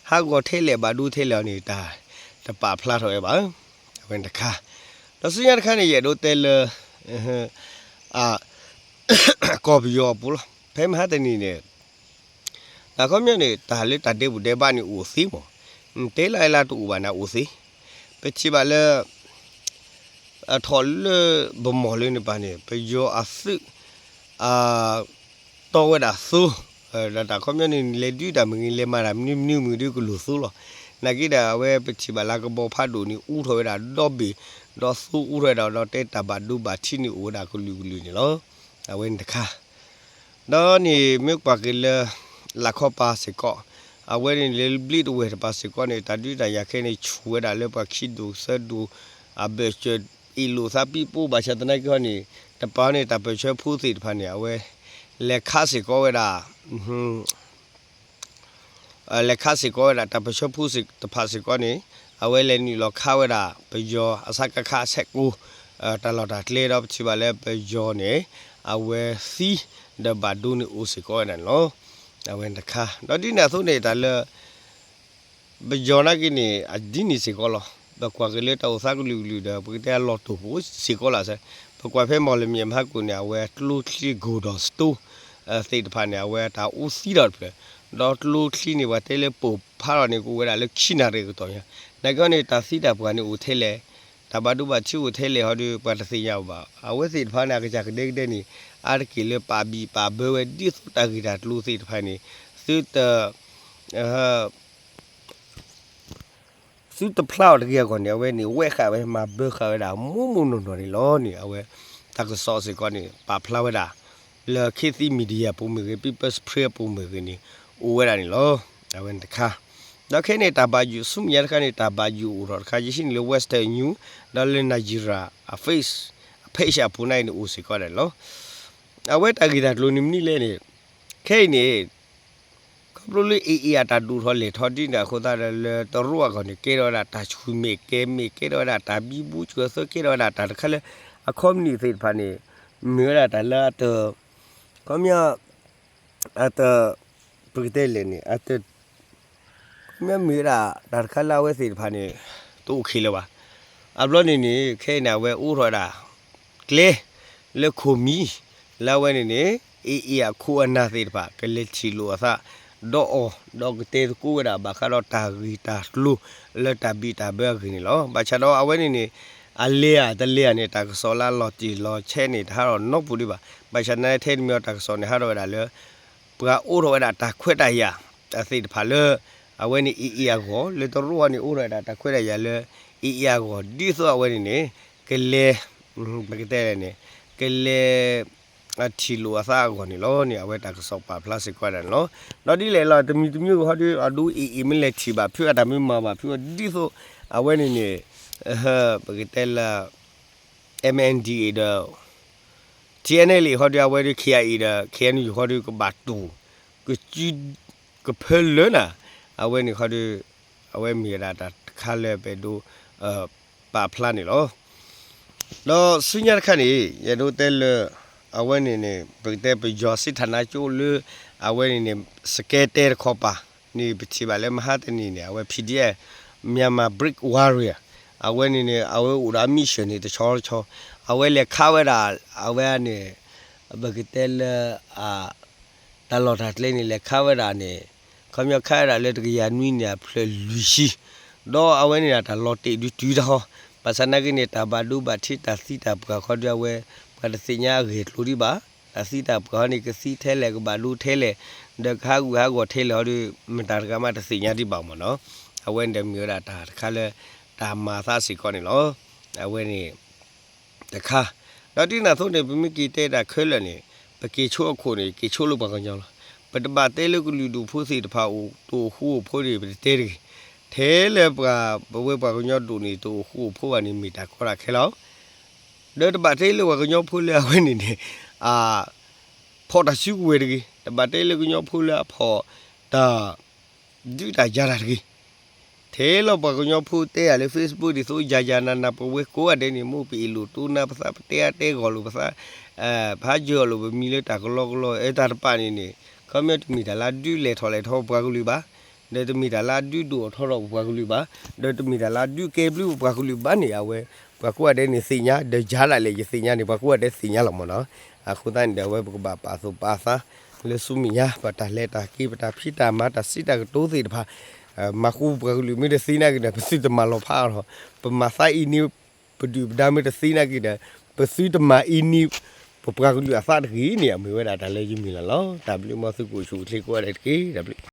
ဟးဂီၤထဲလဲၣ်ဘၣ်ဒိထဲလဲၣ်အီၤန့ၣ် တၢ်တပာ်ဖျါထီၣ်ဝဲဘၣ်. အဝဲန့ၣ်တခါ ဒီးဆူညါတခါန့ၣ် ယအဲၣ်ဒိးတဲလၢ အ ကီၢ်ပယီၤအပူၤလီၤ. ဖဲမဟါတနံၤန့ၣ် တၢ်ခီပညီန့ၣ် တၢ်လၢတၢ်ဒဲးပူၤဒဲးဘၣ်န့ၣ်အိၣ်သ့မး, နတဲလၢလၢတအိၣ်ဘၣ်န့ၣ်အိၣ်သ့. ပ ပထံၣ်ဘၣ်လၢ အထီၣ်လၢပမီၢ်လၢန့ၣ်ပၤန့ၣ် ပယီၤအသုး အ တီဝဲဒၣ်သိ, ဒီးတၢ်ခီပညီန့ၣ် လဲၤဒုးတၢ်မ့ၢ်ဂ့ၤ လဲၤမၤတၢ်မနုၤမနုၤမ့ၢ်ဂ့ၤဒီးကလူၤသိလီၤ. နာ်က့ဒီးအဝဲပထံၣ်ဘၣ်လၢကဘီဖးဒိၣ်န့ၣ် အူထီၣ်ဝဲဒၣ်ဒီဘ့ၣ်, ဒီးသိအူထီၣ်ဝဲဒၣ် ဒီးတဲတၢ်ဘၣ်ဒိဘၣ်ထံးန့ၣ်အိၣ်ဝဲဒၣ်ကလုာ်ကလုာ်န့ၣ်လီၤ. အဝဲန့ၣ်တခါ ဒီးန့ၣ်မ့ၢ်ကွၢ်က့ၤလၢ လၢခီပၤစ့ၢ်ကီး, အဝဲန့ၣ်လၢဘျ့တဝဲၢ်တပၤစ့ၢ်ကီးန့ၣ် တၢ်ဒုးတၢ်ယၤခဲအံၤန့ၣ် ဆူၣ်ဝဲဒၣ်လၢပှၤခံဒိၣ်သၢဒိၣ် အဘၢၣ်စၢၤ အ့ၣ်လိာ်သးပံးပိဘၣ်ဆၣ်သနာ်က့ဟီန့ၣ် တပၤန့ၣ် တၢ်ပၢၢ်ဆၢဖိသ့ၣ်တဖၣ်န့ၣ် အဝဲ လဲၤခးစ့ၢ်ကီးဝဲဒၣ် လဲၤခးစ့ၢ်ကီးဝဲဒၣ် တၢ်ပၢၢ်ဆၢဖိသ့ၣ်တဖၣ်စ့ၢ်ကီးန့ၣ် အဝဲလဲၤနုာ်လီၤခးဝဲဒၣ် ပယီၤအစကခ ဆယ့်ကိုး တၢ်လီၢ်တၢ်ကျဲဒီး ပထံၣ်ဘၣ်လၢပယီၤန့ၣ် အဝဲသံ ဒီးဘၣ်ဒိန့ၣ်အိၣ်စ့ၢ်ကီးဝဲဒၣ်န့ၣ်လီၤ. အဝဲန့ၣ်တခါ ဒီးဒ်န့ၣ်အသိးန့ၣ် တၢ်လၢ ပယီၤနာ်က့န့ၣ် အဒ်န့ၣ်စ့ၢ်ကီးလီၤ. ပကွၢ်က့ၤလၢတၢ်အိၣ်သးကလုာ်ကလုာ်ဒီး ပကတဲအလီၢ်တိၢ်ပူၤစ့ၢ်ကီးလီၤ. ပကွၢ်ဖဲမီၢ်လမၠဲၣ်မဟါကိၣ်န့ၣ် အဝဲကျိချံ gold ဒီး stone သ့ၣ်တဖၣ်န့ၣ် အဝဲတၢ်အူသံဒီးတဖျၢၣ်, ဒီးကျိချံန့ၣ် ပှၤတဲလၢပိာ်ဖးထီၣ်န့ၣ် ကအိၣ်ဝဲဒၣ်လၢခံနၣ်ရံၣ်ကတီၢ်ညါ, နာ်က့န့ၣ် တၢ်သံတၢ်ပှၢ်န့ၣ်အိၣ်ထဲလဲၣ်, တၢ်ဘၣ်ဒိဘၣ်ထံးအိၣ်ထဲလဲၣ်ဟီဒီး ပှၤတသ့ၣ်ညါဘၣ်. အဝဲသ့ၣ်တဖၣ်န့ၣ် အကစၢ်ကဒဲကဒဲန့ၣ် အါတက့ၢ်လၢပာ်ဘံၣ်ပာ်ဘၢဝဲ ဒ်သိးတၢ်ဂ့ၢ်တၢ်ကျိၤသ့ၣ်တဖၣ်န့ၣ် သုတ သုတဖျါအီၤတဂ့ၤအဂီၢ်န့ၣ် အဝဲန့ၣ် ဝဲဃာ်ဝဲမၤဘၢဃာ်ဝဲဒၣ် မိၢ်မိၢ်နီၢ်နီၢ်န့ၣ်လီၤန့ၣ် အဝဲ တၢ်ကစီၣ်စ့ၢ်ကီးန့ၣ် ပာ်ဖျါဝဲဒၣ် လၢ ခေတ်သစ် Media ပူၤမ့ၢ်ဂ့ၤ People's Spring ပူၤမ့ၢ်ဂ့ၤန့ၣ် အိၣ်ဝဲဒၣ်န့ၣ်လီၤ. အဝဲန့ၣ်တခါ, ဒီးခဲအံၤန့ၣ် တၢ်ဘၣ်ယိၣ်ဆူမဲာ်ညါတခါန့ၣ် တၢ်ဘၣ်ယိၣ်အိၣ်ထီၣ်တခါ ယဟံးန့ၢ်လၢ Western News ဒီးလၢ Nigeria အ face အ page အပူၤန့ၣ်န့ၣ် အိၣ်စ့ၢ်ကီးဒၣ်န့ၣ်လီၤ. အဝဲတၢ်ဂ့ၢ်တၢ်ကျိၤန့ၣ်မနုၤလဲၣ်န့ၣ် ခဲအံၤန့ၣ် ခီဖျိလၢ AA အတၢ်ဒိၣ်ထီၣ်လဲၤထီၣ်ဒ်န့ၣ်အဃိသတးဒီး လၢတရူးအဂီၢ်န့ၣ် ကဲထီၣ်ဝဲဒၣ်တၢ်ဆူၣ်မဲာ်ကဲမဲာ် ကဲထီၣ်ဝဲဒၣ်တၢ်ဘံဘူစှၤသၢ ကဲထီၣ်ဝဲဒၣ်တၢ်တခါလၢ အ company သ့ၣ်တဖၣ်န့ၣ် မ့ၢ်ဝဲဒၣ်တၢ်လၢအတ ခီပညီ အတ ပကတဲလဲၣ်န့ၣ် အတ ခီပညီမ့ၢ်ဝဲဒၣ်တၢ်တခါလၢအဝဲသ့ၣ်တဖၣ်န့ၣ် တအိၣ်ခ့လၢၤဘၣ်. အဘျီန့ၣ်န့ၣ် ခဲအံၤန့ၣ် အဝဲအိးထီၣ်ဝဲဒၣ် ကျဲ လၢခိၣ်မံၤ လၢအဝဲန့ၣ်န့ၣ် AA အခိၣ်အနၢ်သ့ၣ်တဖၣ် ကလဲၤထံၣ်လိာ်အသး ဒီးအီၤ ဒီးကတဲသကိးဝဲဒၣ် ဘၣ်ဃးဒီးတၢ်ဂ့ၢ်တၢ်ကျိၤ လၢတၢ်ဘံၣ်တၢ်ဘၢအဂ့ၢ်န့ၣ်လီၤ. ဘၣ်ဆၣ်ဒီးအဝဲန့ၣ်န့ၣ် အလဲၤဧါတလဲၤဧါန့ၣ် တၢ်ကစီၣ်လၢအလီၤတံၢ်လီၤဆဲးန့ၣ် တဟးထီၣ်နီတပူၤဒံးဘၣ်. ဘၣ်ဆၣ်သနာ်က့ ထဲတမံၤအီၤ တၢ်ကစီၣ်န့ၣ် ဟးထီၣ်ဝဲဒၣ်လၢ ပှၤအိးထီၣ်ဝဲဒၣ်တၢ်ခွဲးတၢ်ယာ် အသ့ၣ်တဖၣ်လၢ အဝဲန့ၣ် AA အဂီၢ် လၢတရူးအံၤန့ၣ် အိးထီၣ်ဝဲဒၣ်တၢ်ခွဲးတၢ်ယာ်လၢ AA အဂီၢ် ဒ်သိးအဝဲန့ၣ်န့ၣ် ကလဲၤ ပကတဲလဲၣ်န့ၣ် ကလဲၤ အထံၣ်လိာ်အသးအဂီၢ်န့ၣ်လီၤန့ၣ် အဝဲတၢ်ကစီၣ်ပာ်ဖျါစ့ၢ်ကီးဒၣ်န့ၣ်လီၤ. ဒီးဒ်လဲၣ်လီၤ တမံၤတမံၤဂ့ၤဟီဒီး အဒိ AA မ့ၢ်လဲၤထံၣ်ဘၣ်ဖုး အတၢ်မ့ၢ်မၤဘၣ်ဖုးအီၤ ဒ်သိး အဝဲန့ၣ်န့ၣ် ပကတဲလၢ MNDAA ဒီး TNLA ဟီဒီး အဝဲဒီး KIA ဒီး KNU ဟီဒီး ကဘၣ်တူၢ် ကစု ကဖၢလၢနၤ အဝဲန့ၣ်ဟီဒီး အဝဲမ့ၢ်ဝဲဒၣ်တၢ်တခါလၢပအဲၣ်ဒိး ပာ်ဖျါန့ၣ်လီၤ. ဒီးဆူညါတခါန့ၣ် ယအဲၣ်ဒိးတဲလၢ အဝဲန့ၣ်န့ၣ် ပကတဲပယီၤစ့ထၣ်နါကၠိလၢ အဝဲန့ၣ်န့ၣ် စကဲတဲတခီပၤန့ၣ် ပထံၣ်ဘၣ်လၢမဟါတနံၤန့ၣ် အဝဲ PDF Myanmar Brave Warrior အဝဲန့ၣ်န့ၣ် အဝဲအိၣ်ဒီး mission န့ၣ် တဆီတဆီ အဝဲလဲၤခးဝဲဒၣ် အဝဲန့ၣ် ပကတဲလၢ အ တၢ်လီၢ်တၢ်ကျဲန့ၣ် လဲၤခးဝဲဒၣ်န့ၣ် ခီပညီခးဝဲဒၣ်လၢတကယၤနွံန့ၣ် အဖျၢၣ်လွံၢ်ဆံ ဒီးအဝဲန့ၣ် တၢ်လီၤတဲာ်ဒုးတုၤတၢ်ဟီ ဘၣ်ဆၣ်သနာ်က့န့ၣ် တၢ်ဘၣ်ဒိဘၣ်ထံးတၢ်သံတၢ်ပှၢ်ခီဒီး အဝဲ ပှၤတသ့ၣ်ညါအဂ့ၢ်အကျိၤဒံးဘၣ်. တၢ်သံတၢ်ပှၢ်ဟီန့ၣ် ကသံထဲလဲၣ် ကဘၣ်ဒိထဲလဲၣ် ဒီးကဟးဂူာ်ဟးဂီၤထဲလဲၣ်ဟီဒီး မတၤတဂၤမးတသ့ၣ်ညါဒံးဘၣ်မ့ၢ်နီၤ. အဝဲန့ၣ်ဒီးမ့ၢ်ဝဲဒၣ်တၢ်တခါလၢ တၢ်မၤသးစ့ၢ်ကီးန့ၣ်လီၤ. အဝဲန့ၣ် တခါ ဒီးဒ်န့ၣ်အသိးန့ၣ် ပမ့ၢ်က့ၤတဲတၢ်ခဲလၢာ်န့ၣ် ပက့ၤဆိအခိၣ်န့ၣ် က့ၤဆိလၢပှၤကညီလီၤ. ပတဘၣ်တဲလၢကလုာ်ဒူၣ်ဖိသ့ၣ်တဖၣ်အိၣ်တအိၣ်ဃူအိၣ်ဖိးန့ၣ် ပတတဲတဂ့ၤ. ထဲလၢပှၤ ပဝဲပှၤကညီဒူၣ်န့ၣ် တအိၣ်ဃူအိၣ်ဖိးဘၣ်န့ၣ် မ့ၢ်တၢ်ကီတၢ်ခဲလီၤ. ဒီးတဘၣ်တဲလၢပှၤကညီဖိလၢအဝဲန့ၣ်န့ၣ် အ ဖီၣ်တၢ်စုကဝဲၤတဂ့ၤ. တဘၣ်တဲလၢကညီဖိလၢအဖီၣ်တၢ် ဒုးတၢ်ယၤတၢ်တဂ့ၤ. ထဲလီၤပှၤကညီဖိတဲယၤလၢ Facebook ဒ်သိးယၤယၤနၤနၤ ပဝဲကိးဂၤဒဲးန့ၣ် မိၢ်ပအ့ၣ်လိာ်တိနါပသး ပတဲအါတဲဂီၢ်လိာ်ပသး ဖးယၢၤလိာ်ပမံၤလၢတၢ်ကလီကလီ တၢ်တပာ်န့ၣ်န့ၣ် ခီပညီတမ့ၢ်တၢ်လၢအဒုးလဲၤထီၣ်လဲၤထီပပှၤကလုာ်ဘၣ်. ဒီးတမ့ၢ်တၢ်လၢအဒုးဒိၣ်အထီထီၣ်ပပှၤကလုာ်ဘၣ်. ဒီးတမ့ၢ်တၢ်လၢအဒုးကဲဘျုးပပှၤကလုာ်ဘၣ်န့ၣ် အဝဲ ပှၤကိးဂၤဒဲးန့ၣ်သ့ၣ်ညါ ဒီးယၤဒၣ်လဲာ်ယသ့ၣ်ညါန့ၣ် ပှၤကိးဂၤဒဲးသ့ၣ်ညါလီၤမ့ၢ်နီၤ. အဃိသတးန့ၣ်ဒီး အဝဲပကဘၣ်ပာ်သူၣ်ပာ်သး လၢဆူမဲာ်ညါ ပတၢ်လဲၤတၢ်က့ၤ ပတၢ်ဖံးတၢ်မၤ တၢ်စံးတၢ်ကတိၤသ့ၣ်တဖၣ် မၤဃူပပှၤကလုာ်မ့ၢ်တသ့နာ်က့ဒီး ပသုတမၤလီၤဖးအီၤလီၤ. ပမၤသးအံၤန့ၣ် ပဒုၣ်ပဒါမ့ၢ်တသ့နာ်က့ဒီး ပသုတမၤအံၤန့ၣ် ပပှၤကလုာ်အသးတဂ့ၤန့ၣ် အမ့ၢ်ဝဲဒၣ်တၢ်လၢယမုၢ်လၢ်လီၤ. တၢ်ဘျုးမ်သုကအိၣ်ဆူၣ်အိၣ်ချ့ကိးဂၤဒဲးတက့ၢ်. တၢ်ဘျုး